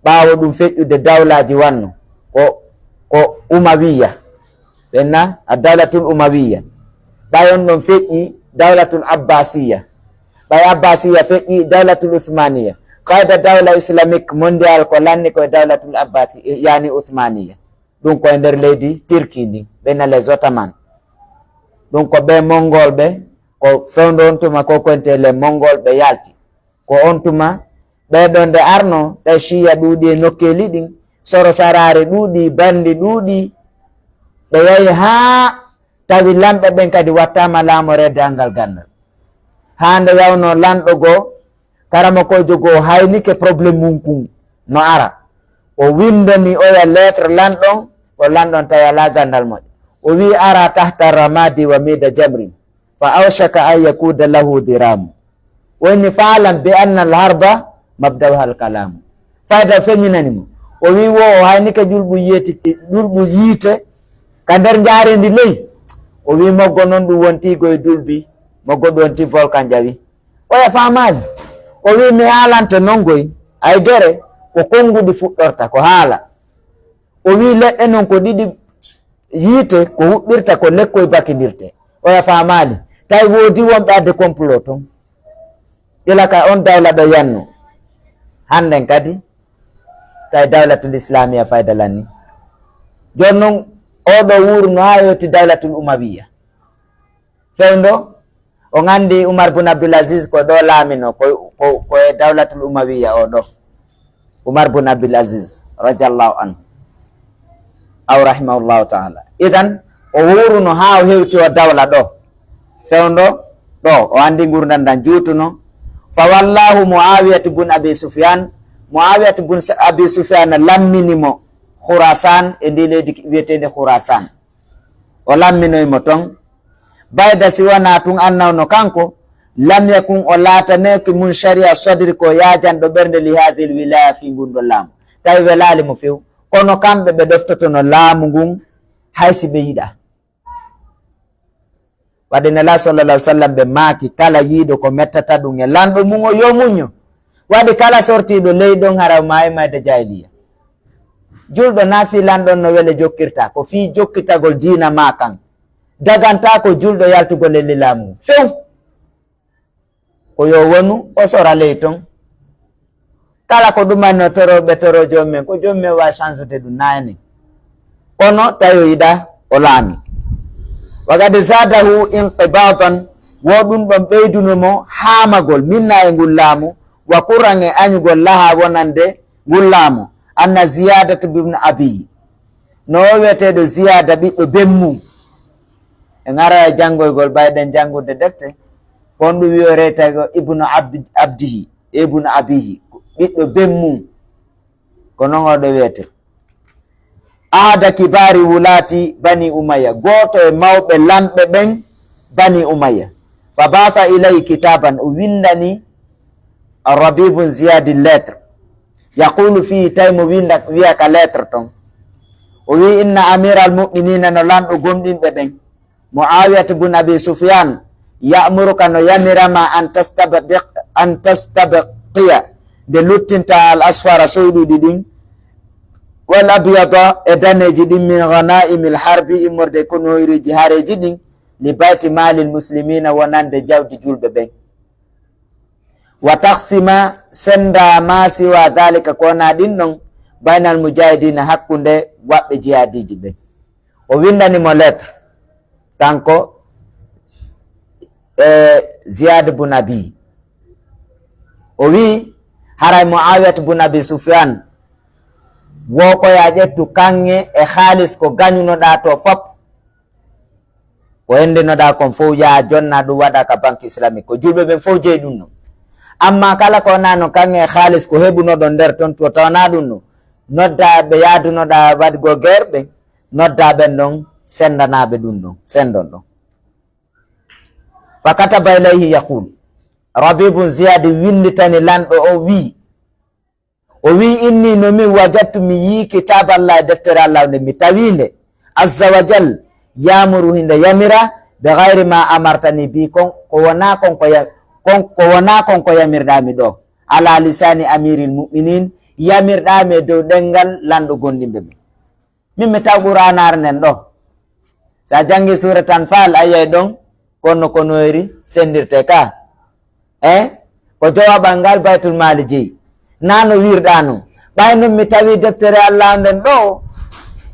ɓaawo ɗum feƴƴude dawlaaji wanno, ko, ko Umawiya. Ɓenna, ad-dawlatul Umawiya. Ɓay on ɗon feƴƴi dawlatul Abbasiya. Ɓay Abbasiya feƴƴi dawlatul Usmaniya. Kayda dawla islamique mondial ko lanni ko e dawlatul Abbasi, yani Usmaniya. Ɗum ko e nder leydi Turki ndin, ɓenna les Ottoman. Ɗum ko ɓe Mongol ɓe, ko fewndo on tuma ko koyntee les Mongol ɓe yalti. Ko on tuma ɓee ɗoo nde arno, ɓe Shiya ɗuuɗi e nokkeeli ɗin, Soro Saraare ɗuuɗi, bandi ɗuuɗi, ɓe yahi haa tawi lamɓe ɓen kadi wattaama laamoreede anngal ganndal. Haa nde yawnoo lanɗo goo, karamokoojo goo haynike problème mum kun no ara. O winndani oya lettre lanɗon, o lanɗon tawi alaa ganndal moƴƴo. O wi'i, "Ara tahta ramadi wa mida jamrin." Fa awshaka an yakuda lahu diramu. Woni faalam bi anna al harba mabda'uha al kalamu. Fayda feñinani mo. O wi wo o haynike ƴulɓu yiite, ƴulɓu yiite ka nder njaareendi ley. O wi moggo non ɗum wonti goy dulbi, moggo ɗum wonti volcan ƴawi. Oya faamaali. O wi mi haalante non goy, ay dere ko konnguɗi fuɗɗorta, ko haala. O wi leɗɗe non ko ɗiɗi yiite, ko huɓɓirta ko lekkoy bakindirte. Oya faamaali. Tawi woodi wonɓe adde complot ton. Gila ka on dawla ɗo yannu. Hannden kadi, tawi dawlatul islamiya fayda lanni. Jooni non, oɗo wuuru no haa yewti dawlatul umawiya. Fewndo, on anndi Umar bun Abdul Aziz ko ɗo laamino, ko, ko, ko e dawlatul umawiya o ɗo. Umar bun Abdul Aziz, radiyallahu anhu. Aw rahimahullahu ta'ala. Idan, o wuuruno haa o hewti o dawla ɗo. Fewndo, ɗo, o anndi ngurndan ndan juutuno. Fa wallahu Muawiyatu bun Abi Sufyan. Muawiyatu bun Sa-, Abi Sufyan lammini mo Khurasan, e ndi leydi wiyeteende Khurasan. O lamminoy mo ton. Bayda si wonaa tun annawno kanko, lam yakun, o laataneki mun sharia sodri ko yaajanɗo ɓernde li hadhihi wilaya fii ngun ɗo laamu. Tawi welaali mo few. Kono kamɓe ɓe ɗoftotono laamu ngun hay si ɓe yiɗa. Waɗi Nela sallallahu alaihi wasallam ɓe maaki kala yiiɗo ko mettata ɗum e lanɗo mum o yo muño. Waɗi kala sortiiɗo ley ɗon hara o maayi mayde jahiliya. Julɗo na fii lanɗon no wele jokkirta, ko fii jokkitagol diina maa kan. Dagantaa ko julɗo yaltugol e lilaamu few. Ko yo wonu o sora ley ton. Kala ko ɗumanno toro ɓe toro joom men, ko joom men wa change de ɗum naani. Kono tawi o yiɗa o laami. Wa qad zadahu inqibadan, wo ɗum ɗon ɓeyduno mo haamagol minna e ngol laamu, wa kuran e añugol laha wonande ngol laamu. Anna Ziyadat ibn Abi, no o wiyeteeɗo Ziyada ɓiɗɗo ben mum. En ara e janngoygol, ɓayɗen janngude defte, ko on ɗum wiyoreyta ko ibnu Ab-, Abdihi, ibnu Abihi, ɓiɗɗo ben mum. Ko non o ɗo wiyete. Ahada kibari wulati Bani Umayya, gooto e mawɓe lamɓe ɓen Bani Umayya. Fa ba'atha ilayhi kitaban, o windani Rabi bun Ziyadi lettre. Yaqulu fii, tawi mo winda, wiya ka lettre ton. O wi, inna amira al mu'minina, no lanɗo gomɗinɓe ɓen. Muawiyata bun Abi Sufyan, ya'muruka no yamirama an tastabdiq-, an tastabqiya, nde luttinta al asfara soyɗuɗi ɗin, wal abyada e daneeji ɗin, min ghanaimil harbi immorde konoyruji hareji ɗin, li bayti malil muslimina wonande jawdi julɓe ɓen. Wa taqsima senda ma siwa dhalika ko wona ɗin ɗon baynal mujahidina hakkunde waɓɓe jihadiji ɓen. O windani mo lettre kanko e Ziyad bun Abi. O wi haray Muawiyat bun Abi Sufyan wo ko ya ƴettu kanŋe e haalis ko gañunoɗa to fop. Ko henndinoɗa kon fow yaa jonna ɗum waɗa ka banque islamique. Ko julɓe ɓen fow jeyi ɗum non. Amma kala ko wonano kanŋe e haalis ko heɓunoɗon nder ton to tawana ɗum non. Nodda ɓe yaadunoɗa waɗgo guerre ɓen. Nodda ɓen ɗon sendanaɓe ɗum ɗon. Sendon ɗon. Fa kataba ilayhi yaqul. Rabi bun Ziyadi winditani lanɗo o wi. O wi, inni no min wajadtu mi yii kitaaba Allah e deftere Allah nde mi tawi nde. Azza wa jal, yamuru hinde yamira, be gayri ma amartani bi kon, ko wona kon ko ya-, kon, ko wona kon ko yamirɗa mi ɗo. Ala lisani amiril mu'minin, yamirɗa mi e dow ɗengal lanɗo gondimɓe ɓe. Min mi taw Qur'aanaare nden ɗo. Sa jangi suurat Anfal, a yi'ay ɗon, kono konoyri sendirte ka. Eh? Ko jowaɓal ngal Baytul Maali jeyi. Na no wirɗa non. Ɓay non mi tawi deftere Allah nden ɗo.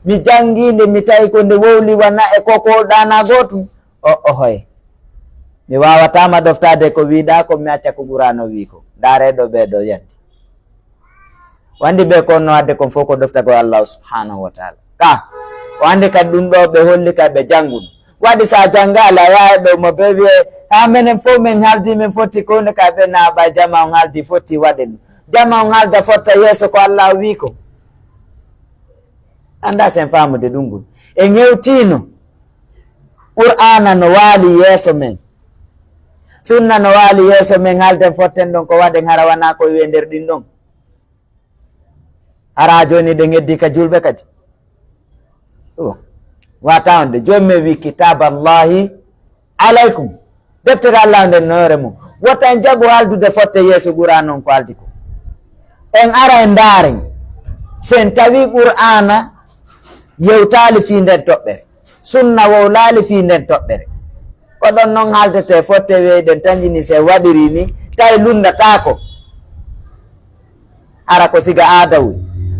Mi jangi nde, mi tawi ko nde wowli wana e ko ko ɗana gootum. O, ohoy. Mi wawatama ɗoftaade ko wiɗa, ko mi acca ko Qur'aana wi ko. Ndaare ɗo ɓe ɗo yaddi. O andi ɓe kon no adde kon fof ko ɗoftagol Allah subhanahu wa ta'ala. Ka, o andi kadi ɗum ɗo ɓe holli ka ɓe jannguno. Waɗi sa janngaali a yaha ɗo mo ɓe wi'e, ha menen fof men haldi men fotti ko hunde ka ɓe na ɓay jama on haldi fotti waɗe ɗum. Jama on halda fotta yeeso ko Allah wi ko. Anda sen faamude ɗum ngun. En hewtino Qur'aana no waali yeeso men. Sunna no waali yeeso men, halden fotten ɗon ko waɗen hara wana ko wi'e nder ɗin ɗon. Hara jooni ɗen heddi ka julɓe kadi. Oh. Wata on de, jooni mi wi kitaballahi alaykum. Deftere Allah nden noore mum. Wota en jaɓu haaldude fotte yeeso Qur'aana on ko haaldi ko. En ara en ndaaren. Sen tawi Qur'aana yewtaali fii nden toɓɓere. Sunna wowlaali fii nden toɓɓere. Ko ɗon non haaltetee fotte weeyɗen tanƴini se waɗiri ni, tawi lunndataako. Hara ko siga aadawol.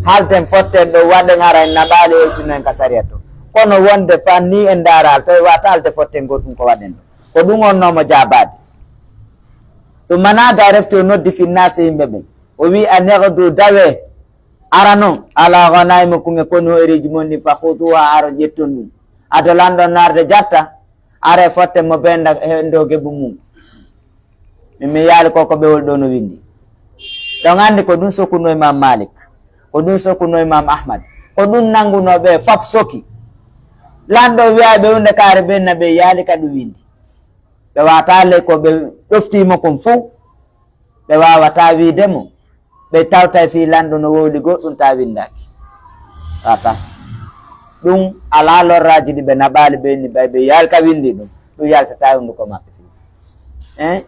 Haalten fotten ɗo waɗen hara en naɓaali hewtino en ka sariya to. Kono wonde fan ni en ndaaraali to e wata haalde fotten goɗɗum ko waɗen ɗo. Ko ɗum on nomo jaabaade. Summa naada refti o noddi finnaasi yimɓe ɓen. O wi a nehdu dawe. Ara non ala ghanaimukum e konu hoyreeji mon ɗin fa khuduha ara ƴetton ɗum. Ado lanɗon narde jatta. Are fotte mo benda hendo gebu mum. Min mi yaali ko ko ɓewol ɗo no windi. Ɗon anndi ko ɗum sokkuno Imam Malik, ko ɗum sokkuno Imam Ahmad, ko ɗum nanngunoo ɓe fop soki. Lanɗo wi'ay ɓe hunde kaare ɓen na ɓe yaali ka ɗum windi. Ɓe waata ley ko ɓe ɗoftiimo kon fuu, ɓe waawata wiide mo. Ɓe tawtay fii lanɗo no wowli goɗɗum ta windaaki. Tata. Ɗum alaa lorraaji ɗi ɓe naɓaali ɓe ni ɓay ɓe yalta windi ɗum. Ɗum yaltata hunduko maɓɓe fii. Eh?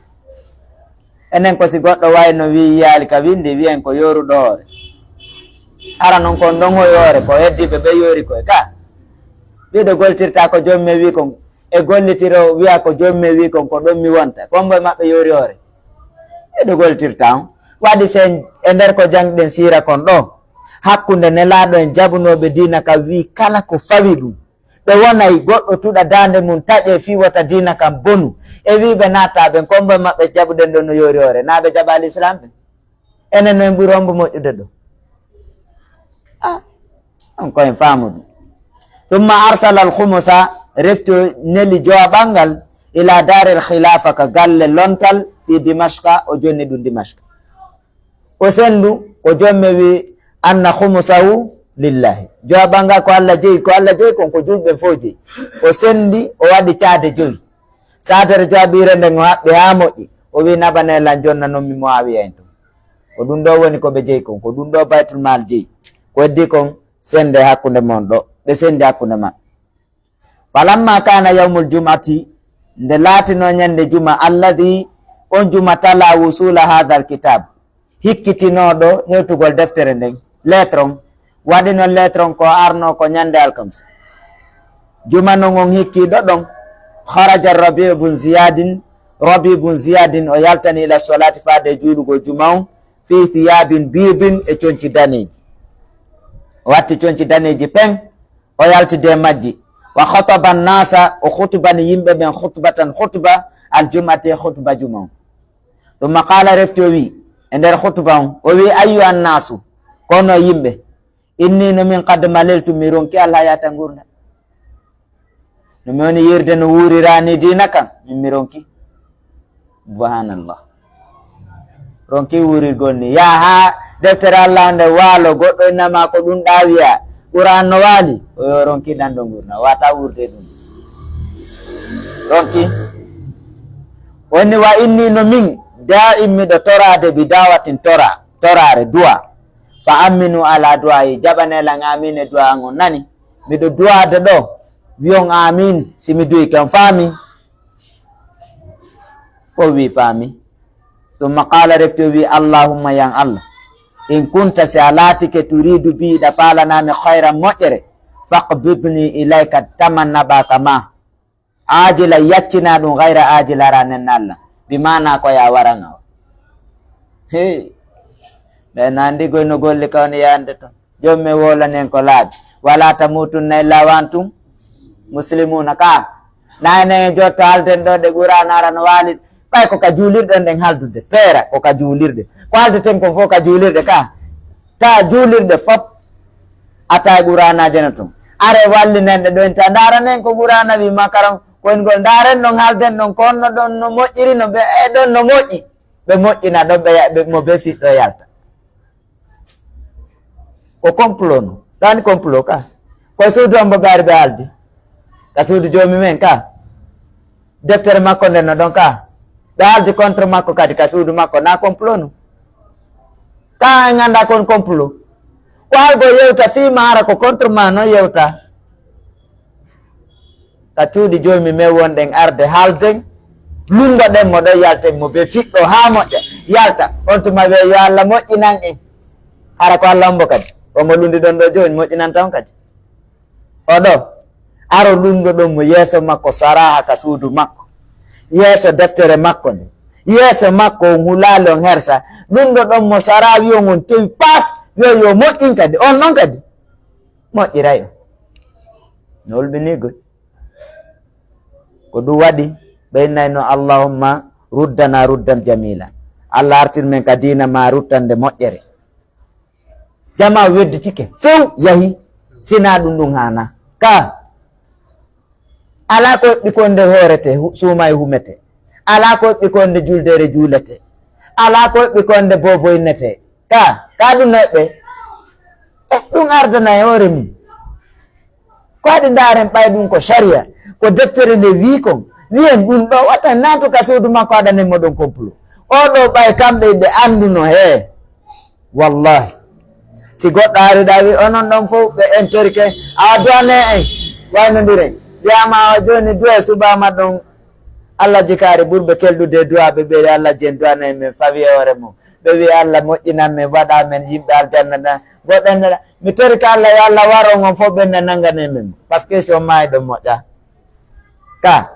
Enen ko si goɗɗo wayno wi'i yaali ka windi, wi'en ko yoruɗo hoore. Hara non kon ɗon hoy hoore, ko heddiiɓe ɓe yori koye ka. Ɓiɗo goltirta ko joom men wi kon, e gollitiro wi'a ko joom men wi kon, ko ɗon mi wonta. Kombo e maɓɓe yori hoore. E ɗo goltirta on. Waɗi sen e nder ko jangɗen siira kon ɗo. Hakkunde nelaaɗo en jaɓunooɓe diina ka wi kala ko fawi ɗum. Ɓe wonay goɗɗo tuɗa daande mum taƴe fii wota diina kan bonu. E wi ɓe naata ɓen kombo e maɓɓe jaɓuɗen ɗo no yori hoore. Naa ɓe jaɓaali Islam ɓen. Enen no en ɓuri hombo moƴƴude ɗo. Ah, on ko en faamu ɗum. Thumma arsala al khumusa, refti o neli jowaɓal ngal ila daril khilafa ka galle lontal fi Dimashqa, o jonni ɗum Dimashqa. O sendu ko jomme wi anna khumusahu lillahi. Jowaɓal ngal ko Allah jeyi, ko Allah jeyi kon ko julɓe fof jeyi. O sendi o waɗi caade joyi. Saadere jaabiire nden o haɓɓi haa moƴƴi. O wi'i, "Naɓanee lan jonna non mi Muawiya en ton." Ko ɗum ɗo woni ko ɓe jeyi kon. Ko ɗum ɗo Baytul Maal jeyi. Ko heddi kon sende hakkunde mon ɗo. Ɓe sendi hakkunde maɓɓe. Falamma kana yawmul jum'ati, nde laatino ñande juma, alladhi, on juma tala wusula hadha alkitab. Hikkitinooɗo hewtugol deftere nden, lettre on, waɗi non lettre on ko arno ko ñande alkamsa. Juma non on hikkiiɗo ɗon, kharaja Rabi'u bun Ziyadin, Rabi'u bun Ziyadin o yaltani ila salati faade juulugol juma on, fi thiyabin bidin e conci daneeji. O watti conci daneeji pen, o yaltidi e majji. Wa khataba nasa, o khutubani yimɓe ɓen khutbatan khutba, aljum'ati e khutba juma on. Thumma qala, refti o wi, e nder khutba on, o wi, "Ayyuha nnasu, kono yimɓe, inni no min qad maliltu, mi ronki alhayata ngurndan. No mi woni yirde no wuurirani diina kan, min mi ronki." Subhanallah. Ronki wuurirgol ni. Yaha deftere Allah nde waalo, goɗɗo innama ko ɗum ɗa wiya. Qur'an no waali, o yo ronki ɗan ɗo ngurndan. Wata wuurde ɗum. Ronki. Woni wa inni no min, da'in miɗo toraade bi dawatin tora, toraare, du'a. Fa aminu ala du'a'i, jaɓanee lan amin e du'a an on nani. Miɗo du'aade ɗo, wi'on amin, si mi du'ike on faami. Fof wi faami. Thumma qala, refti o wi, "Allahumma, yan Allah, in kunta, si a laatike, turidu bi, ɗa faalanaami khayran moƴƴere, faqbidni ilayka, taman naɓa ka ma. Aajila, yaccina ɗum, ghayra aajila, hara nenna Allah." Bi maana ko ya waranga o. Hey. Ɓe no anndi goy no golli ka woni yaande to. Joom men wowlanen ko laaɓi. Wala tamutunna illa wa antum muslimuna ka. Na enen e jotto halden ɗo ɗe Qur'an ara no waali. Ɓay ko ka juulirɗe on ɗen haldude. Feera ko ka juulirɗe. Ko haldeten kon fof ka juulirɗe ka. Ta juulirɗe fop. Ata e Qur'anaaje no tun. Are wallinen ɗe ɗo en ta ndaaranen ko Qur'ana wi makaran. Ko en gol ndaaren ɗon halden ɗon ko on no ɗon no moƴƴiri no ɓe e ɗon no moƴƴi. Ɓe moƴƴina ɗon ɓe ya-, ɓe mo be fiɗɗo yalta. Ko complot no. Ɗani complot ka. Ko e suudu am mbo ɓe ari ɓe haldi. Ka suudu joomi men ka. Deftere makko nden no ɗon ka. Ɓe haldi contre makko kadi ka suudu makko. Na complot no. Ka en annda kon complot. Ko algo yewta fii ma hara ko contre ma no yewta. Ka cuuɗi joomi men wonɗen arde haalden, lunngoɗen mo ɗon, yalten mo be fiɗɗo haa moƴƴa, yalta. On tuma wi'a, "Yo Allah moƴƴinan en." Hara ko Allah on mbo kadi. Omo lundi ɗon ɗo jooni, moƴƴinanta on kadi. O ɗo, aro lunngoɗon mo yeeso makko, saraaha ka suudu makko. yeeso deftere makko nde, yeeso makko on hulaali on hersa, ɗum ɗo ɗon mo saraawi on, on tewi paas, yo, yo moƴƴin kadi, on ɗon kadi moƴƴiray on. No hulɓinii goy. Ko ɗum waɗi ɓe innayno, "Allahumma ruddana ruddan jamila." Allah artir men ka diina ma ruttande moƴƴere. Jama wedditike, few yahi, sina ɗum ɗum haana. Ka, alaa ko eɓɓi ko nde hoorete, hu-, suuma e humete. Alaa ko eɓɓi ko nde juldere juulete. Alaa ko eɓɓi ko nde boboynete. Ka, ka ɗum no eɓɓe. Eh, ɗum ardana e hoore mum. Ko haɗi ndaaren ɓay ɗum ko sariya, ko deftere nde wii kon. Wiyen ɗum ɗo wata naatu ka suudu makko aɗanen mo ɗon complot. O ɗo ɓay kamɓe ɓe annduno hee. Wallahi. Si goɗɗo ari ɗa wi onon ɗon fof ɓe en torike, awa duwane en, waynondiren. Wiyama awa jooni duwe suɓama ɗon. Allah jikaari ɓurɓe kelɗude e duwaaɓe ɓe, Allah jen duwana e men fawi e hoore mum. Ɓe wi Allah moƴƴinan men, waɗa men yimɓe aljanna na. Goɗɗen nana, mi torike Allah yo Allah waro on fof ɓen na nangane men. Parce que si on maayi ɗon moƴƴa. Ka,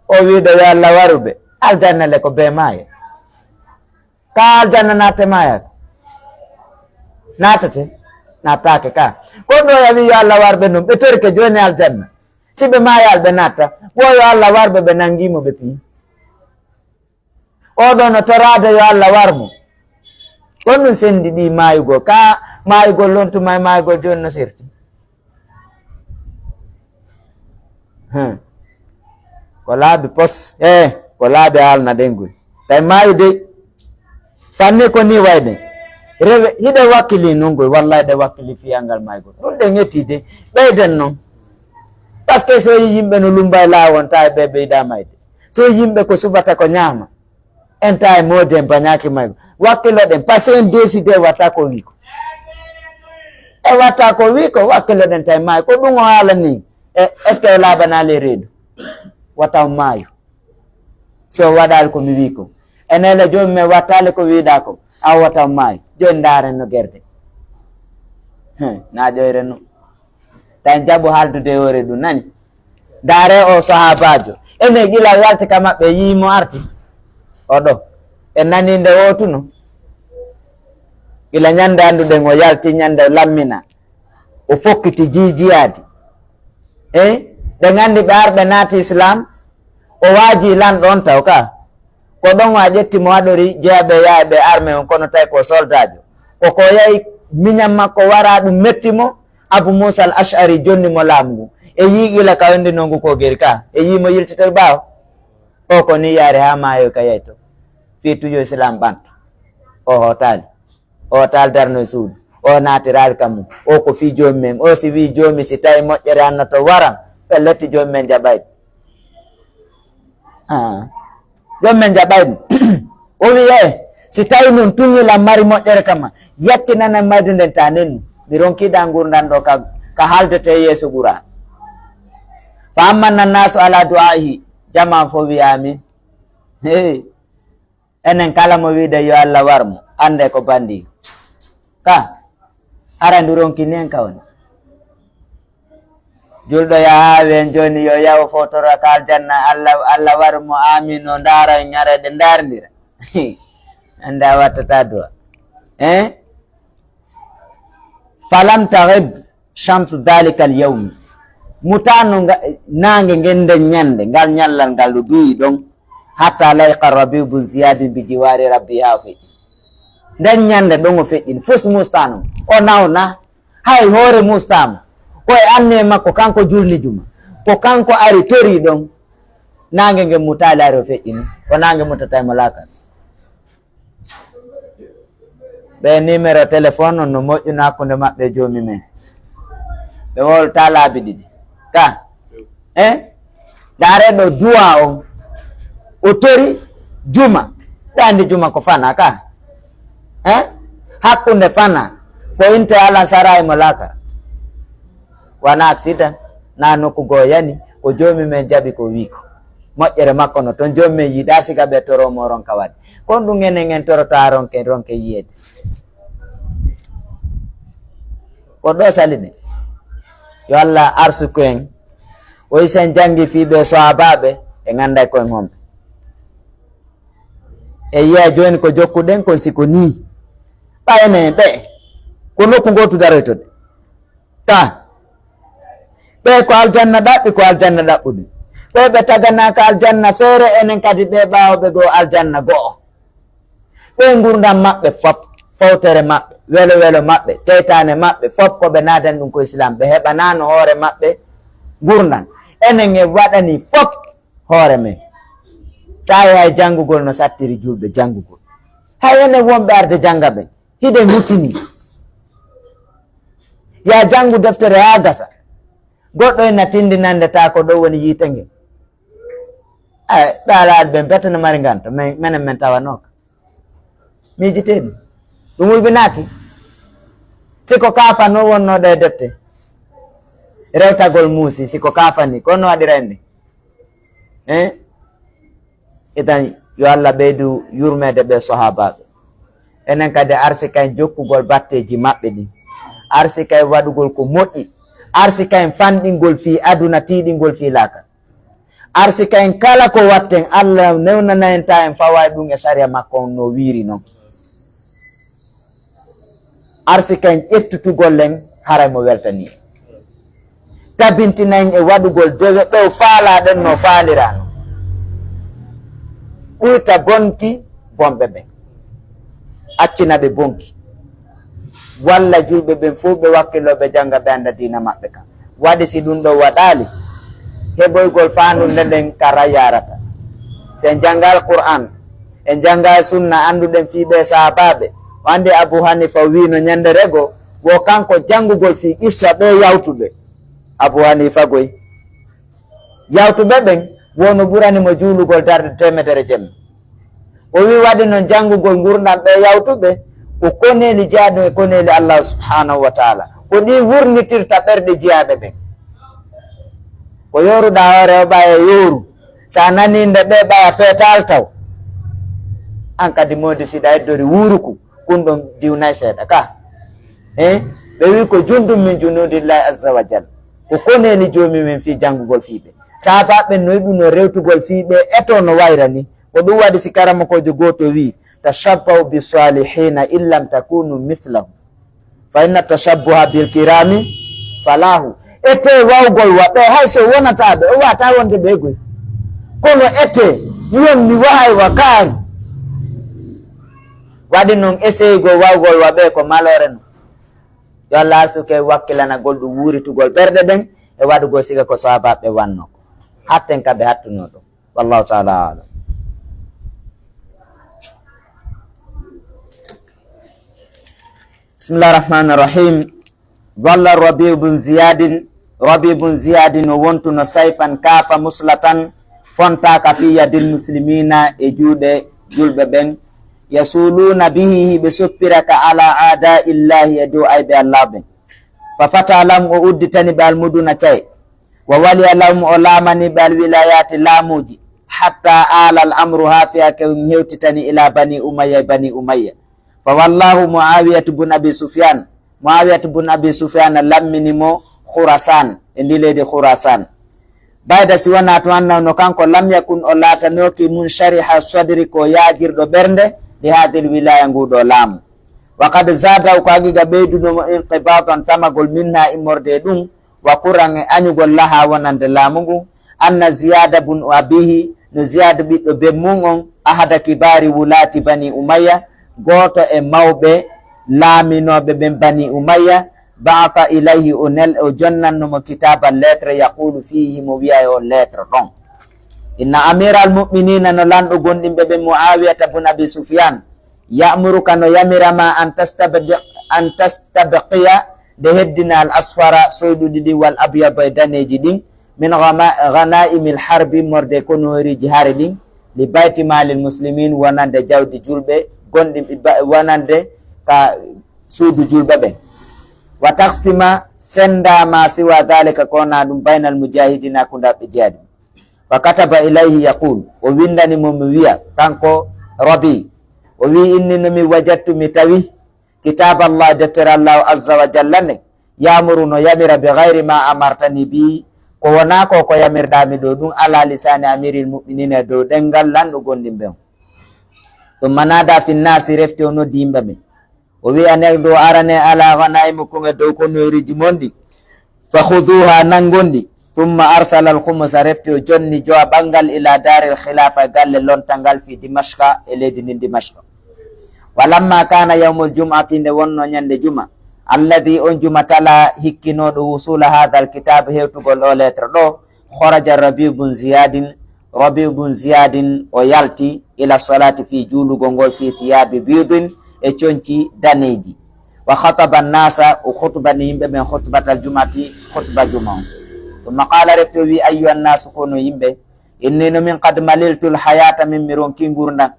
o wiɗo yo Allah waru ɓe. Aljanna le ko be maaye. Ka aljanna naate maaya. Naatete? Naataake ka. Ko ɗo ya wi yo Allah war ɓe non. Ɓe torike jooni aljanna. Si ɓe maayal ɓe natta. Wo yo Allah war ɓe ɓe nangi mo ɓe pii. O ɗo no toraade yo Allah war mo. Ko ɗum sendi ɗi maayugol. Ka maayugol lontuma e maayugol jooni no serti. Hmm. Ko laabi pos. Eh, ko laabi haalna ɗen gol. Tawi maayi dey. Fanni ko ni wayde. Rewe, hiɗe wakkili non gol. Wallahi ɗe wakkili fiyal ngal maygol. Ɗum ɗe ŋetti dey. Ɓeyden non. Parce que so yi yimɓe no lumba e laawol, tawi ɓe ɓeyda mayde. So yimɓe ko suɓata ko ñaama. En tawi moodi en bañaaki maygol. Wakkiloɗen, parce que en décidé watta ko wi ko. E watta ko wi ko, wakkiloɗen tawi maayi. Ko ɗum o haala ni. E, est-ce que o laaɓanaali e reedu? Wata o maayu. So o waɗaali ko mi wi ko. Enele jooni mi wattaali ko wiɗa ko. A wata o maayu. Jooni ndaaren no gerde. He, na ƴoyre no. Tan jaɓu haaldude e hoore ɗum, nani? Ndaare o sahaabaajo. Ene gila yalti ka maɓɓe, yii mo arti. O ɗo. En nani nde wootuno. Gila ñande annduɗen o yalti, ñande o lammina. O fokkiti jiijiyaadi. Eh? Ɗen anndi ɓe arɓe naati Islam. O waaji lan ɗon taw ka. Ko ɗon o a ƴetti mo waɗori jeyaɓe yaaɓe arme on, kono tawi ko soldaajo. Ko ko yahi miñan makko wara ɗum metti mo. Abu Musa al Ash'ari jonni mo laamu ngu. E yii gila ka wonde nongu ko geri ka. E yii mo yiltitoy ɓaawo. O ko ni yaari haa maayo ka yayto. Fii tujo Islam ɓantu. O hootaali. O taal darno e suudu. O naatiraali ka mum. O ko fii joomi men. O si wii joomi si tawi moƴƴere annoto waran. Pelletti joomi men jaɓay. Ah. Joomi men jaɓay ɗum. O wii, "Eh, si tawi noon tuñilan mari moƴƴere kama, yaccinana mayde nden ta nennu. Mi ronkiɗa ngurndan ɗo ka, ka haaldete yeeso Qur'an." Fa amman nasu ala du'aihi. Jama fof wi amin. Hey. Enen kala mo wiide yo Allah war mo, annde ko bandi. Ka, ara ndu ronki nen ka woni. Julɗo yaha haa ween jooni yo yahu fotoro ka aljanna, Allah, Allah war mo, amin, o ndaara en ñareɗe ndaarndira. Annde a wattata du'a. Eh? Falam taghib shamsu dhalika al-yawmi. Mutaano nga, naange ngen nden ñande, ngal ñallal ngal no duyi ɗon, hatta layqa Rabiu bun Ziyadin bi jiwari Rabbi haa o feƴƴi. Nden ñande ɗon o feƴƴini, fus mustaano, o nawna, hay hoore mustaamo. Ko e anne makko, kanko julni juma. Ko kanko ari tori ɗon, naange ngen mutaali ari o feƴƴini, ko naange mutata e mo laakal. Ɓe numéro téléphone on no moƴƴuno hakkunde maɓɓe e joomi men. Ɓe wolta laabi ɗiɗi. Ka. Eh? Ndaare ɗo duwa on. O tori juma. Ɓe anndi juma ko fana ka. Eh? Hakkunde fana. Ko inte Alan Sara e mo laakara. Wona accident, na nokku goo yani, ko joomi men jaɓi ko wii ko. Moƴƴere makko no toon, joomi men yiɗa siga ɓe toro mo ronka waɗde. Kon ɗum enen en torota ronke, ronke yiyeede. Ko ɗo sali ɗen. Yo Allah arsuku en. O isen janngi fii ɓe sohaabaaɓe, ɓe ngannday koye homɓe. E yiya jooni ko jokkuɗen kon, si ko nii. Ɓay enen ɓe, ko nokku ngootu daroytode. Ta. Ɓe ko aljanna ɗaɓɓi, ko aljanna ɗaɓɓuɗen. Ɓe ɓe taganaaka aljanna feere, enen kadi ɓe ɓaawo ɓe goo aljanna go'o. Ɓe ngurndan maɓɓe fop, fowtere maɓɓe, welo welo maɓɓe, teytaane maɓɓe fop, ko ɓe naadan ɗum ko Islaam. Ɓe heɓanaano hoore maɓɓe ngurndan. Enen e waɗani fop hoore men. Sa yahay janngugol no sattiri julɓe janngugol. Hay enen wonɓe arde jannga ɓen, hiɗen hutini. Ya janngu deftere haa gasa. Goɗɗo ina tindinande ta ko ɗo woni yiite nge. Ay, ɓe alaaɗo ɓen bete no mari nganto, men, menen men tawanooka. Miijitee ɗum. Ɗum ulɓinaaki. Si ko kaafan no wonnoo ɗe defte. Rewtagol muusi, si ko kaafani, ko no waɗira en ni? Eh? Idan, yo Allah ɓeydu yurmeede ɓe sahaabaaɓe. Enen kadi arsi kay jokkugol batteeji maɓɓe ɗin. Arsi kay waɗugol ko moƴƴi. Arsi kay fanɗingol fii aduna, tiiɗingol fii laakara. Arsi kay kala ko watten, Allah newnana en ta en fawa e ɗum e sariya makko on no wiiri non. Arsi kay ƴettutugol en haray mo weltani en. Tabintina en e waɗugol dewe ɗo faalaaɗen no faaliraano. Ɓuyta bonki bonɓe ɓen. Accina ɓe bonki. Walla julɓe ɓen fof ɓe wakkiloo ɓe jannga ɓe annda diina maɓɓe kan. Waɗi si ɗum ɗo waɗaali, heɓoygol faandunde nden kara yaarata. Si en jannga Alqur'aan, en jannga sunna annduɗen fii ɓe sahaabaaɓe. O anndi Abu Hanifa wiino ñannde rego, wo kanko janngugol fii qissa ɓe yawtuɓe. Abu Hanifa goy. Yawtuɓe ɓen, wo no ɓurani mo juulugol darɗe teemedere jemma. O wi waɗi non janngugol ngurndan ɓe yawtuɓe, ko koneeli jeyaaɗum e koneeli Allah subhanahu wa taala. Ko ɗi wurnitirta ɓerɗe jeyaaɓe ɓen. Ko yoruɗaa hoore o ɓaya yooru. Sa nanii nde ɓe ɓaya feetaali taw. An kadi moodi siɗa heddori wuuruku, kun ɗon diwnay seeɗa ka. Eh? Ɓe wi ko jundum min junudillahi azza wa jal. Ko koneeli joomi men fii janngugol fii ɓe. Sahaabaaɓe no yiɗuno rewtugol fii ɓe eto no wayra ni. Ko ɗum waɗi si karamokoojo gooto wi, "Tashabbahu bi salihina in lam takunu mithlahum. Fa inna tashabbuha bil kirami falahu." Ete wawgol wa ɓe, hay so wonata ɓe, o wata wonde ɓe goy. Kono ete, yon mi wahay wa kaari. Waɗi non eseygo wawgol wa ɓe ko maloore non. Yo Allah arsuke wakkilanagol ɗum wuuritugol ɓerɗe ɗen e waɗugol siga ko sahaabaaɓe wanno. Hatten ka ɓe hattuno ɗum. Wallahu ta'ala a'lam. Bismillahir Rahmanir Rahim. Dhalla Rabi' bun Ziyadin. Rabi' bun Ziyadin o wontuno sayfan kaafa muslatan, fontaaka fi yadil muslimina, e juuɗe julɓe ɓen. Yasuluuna bihi, hiɓe soppira ka ala aadaillahi, e dow ayɓe Allah ɓen. Fa fata lahum, o udditani ɓe almuduna caye. Wa waliya lahum, o laamani ɓe alwilayaati laamuuji. Hatta aala al amru, haa fiya ke hewtitani ila bani Umayya, e bani Umayya. Fa wallahu Muawiyatu bun Abi Sufyan. Muawiyatu bun Abi Sufyan lammini mo Khurasan, e ndi leydi Khurasan. Bayda si wonaa tun annahu no kanko lam yakun o laatanooki munshariha sadri ko yaajirɗo ɓernde li hadil wilaya nguɗo laamu. Wa qad zadahu ko haqiqa ɓeyduno mo inqibadan tamagol minha immorde e ɗum wa kuran e añugol laha wonande laamu ngu. Anna Ziyada bun Abihi no Ziyada ɓiɗɗo ben mum on ahada kibari wulati bani Umayya gooto e mawɓe laaminooɓe ɓen bani Umayya. Ba'atha ilayhi o nel o jonnanno mo kitaban lettre yaqulu fihi himo wi'a e on lettre ɗon. Inna amiral mu'minina no lanɗo gonɗinɓe ɓen Muawiyata bun Abi Sufyan ya'muruka no yamira ma an tastabdi an tastabqiya nde heddina al asfara soyɗuɗi ɗin wal abyada e daneeji ɗin min ghanaa'imil harbi morde konohoriji hare ɗin li bayti malil muslimin wonande jawdi julɓe gonɗi wonande ka suudu julɓe ɓen. Wa taksima senda ma siwa dhalika ko wona ɗum baynal mujahidina hakkundaɓe jihadi. Fa kataba ilayhi yaqul o windani mo mi wiya kanko Rabi o wi inni no mi wajattu mi tawi kitaballah deftere Allahu azza wa jalla nde yamuru no yamira bi ghayri ma amartani bi ko wona ko ko yamirɗami ɗo ɗum ala lisani amiril mu'minina e dow ɗengal lanɗo gonɗinɓe on. Thumma nada fi nnasi, refti o noddi yimɓe ɓen. O wi'i, "An ighdu, arane ala ghanaimukum, e dow konoyruuji mon ɗi. Fa khuduha, nangon ɗi." Thumma arsala al khumusa, refti o jonni jowa ɓangal, ila daril khilafa, galle lontangal, fi Dimashqa, e leydi ndin Dimashqa. Wa lamma kana yawmul jum'ati, nde wonno ñande juma, alladhi, on juma tala hikkinoɗo, wusula hadha al kitab, hewtugol o lettre ɗo, kharaja Rabi' bun Ziyadin, Rabi' bun Ziyadin o yalti ila salati, fi juulugol ngol, fi thiyabi bidin, e conci daneeji. Wa khataba nnasa, o khutbani yimɓe ɓen khutbatal jum'ati, khutba juma on. Thumma qala, refti o wi, ayyuha nnasu, kono yimɓe, inni no min qad maliltu al hayata, min mi ronki ngurndan.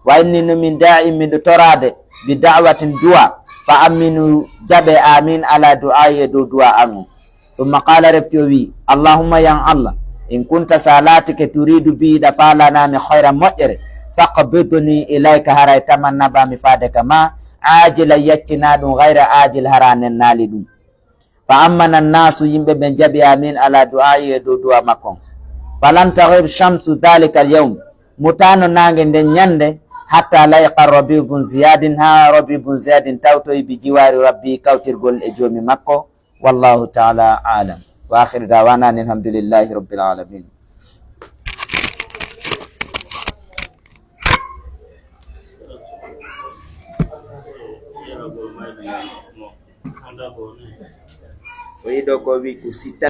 Wa inni no min da'in, miɗo toraade, bi da'watin, du'a, fa aminu, jaɓe, amin, ala du'ai, e dow du'a an on. Thumma qala, refti o wi, Allahumma, yan Allah, in kunta, sa laatike, turidu bi, hiɗa faalana mi khayran, moƴƴere, faqbidni ilayka, haray tamannaba mi faade ka ma, ajilan, yaccina ɗum, ghayra ajil, hara nennaali ɗum. Fa ammana nnaasu, yimɓe ɓen jaɓi, amin, ala du'aa'i, e dow du'a makko on. Falam taghib shamsu dhalika al-yawm, mutaano naange nden ñannde, hatta lahiqa Rabi' bun Ziyadin, haa Rabi' bun Ziyadin tawtoyi bi jiwaari Rabbi, kawtirgol e Joomi makko. Wallahu ta'ala a'lam. Wa akhiru da'wana anil hamdulillahi rabbil alamin. O yiɗo ko wi ko si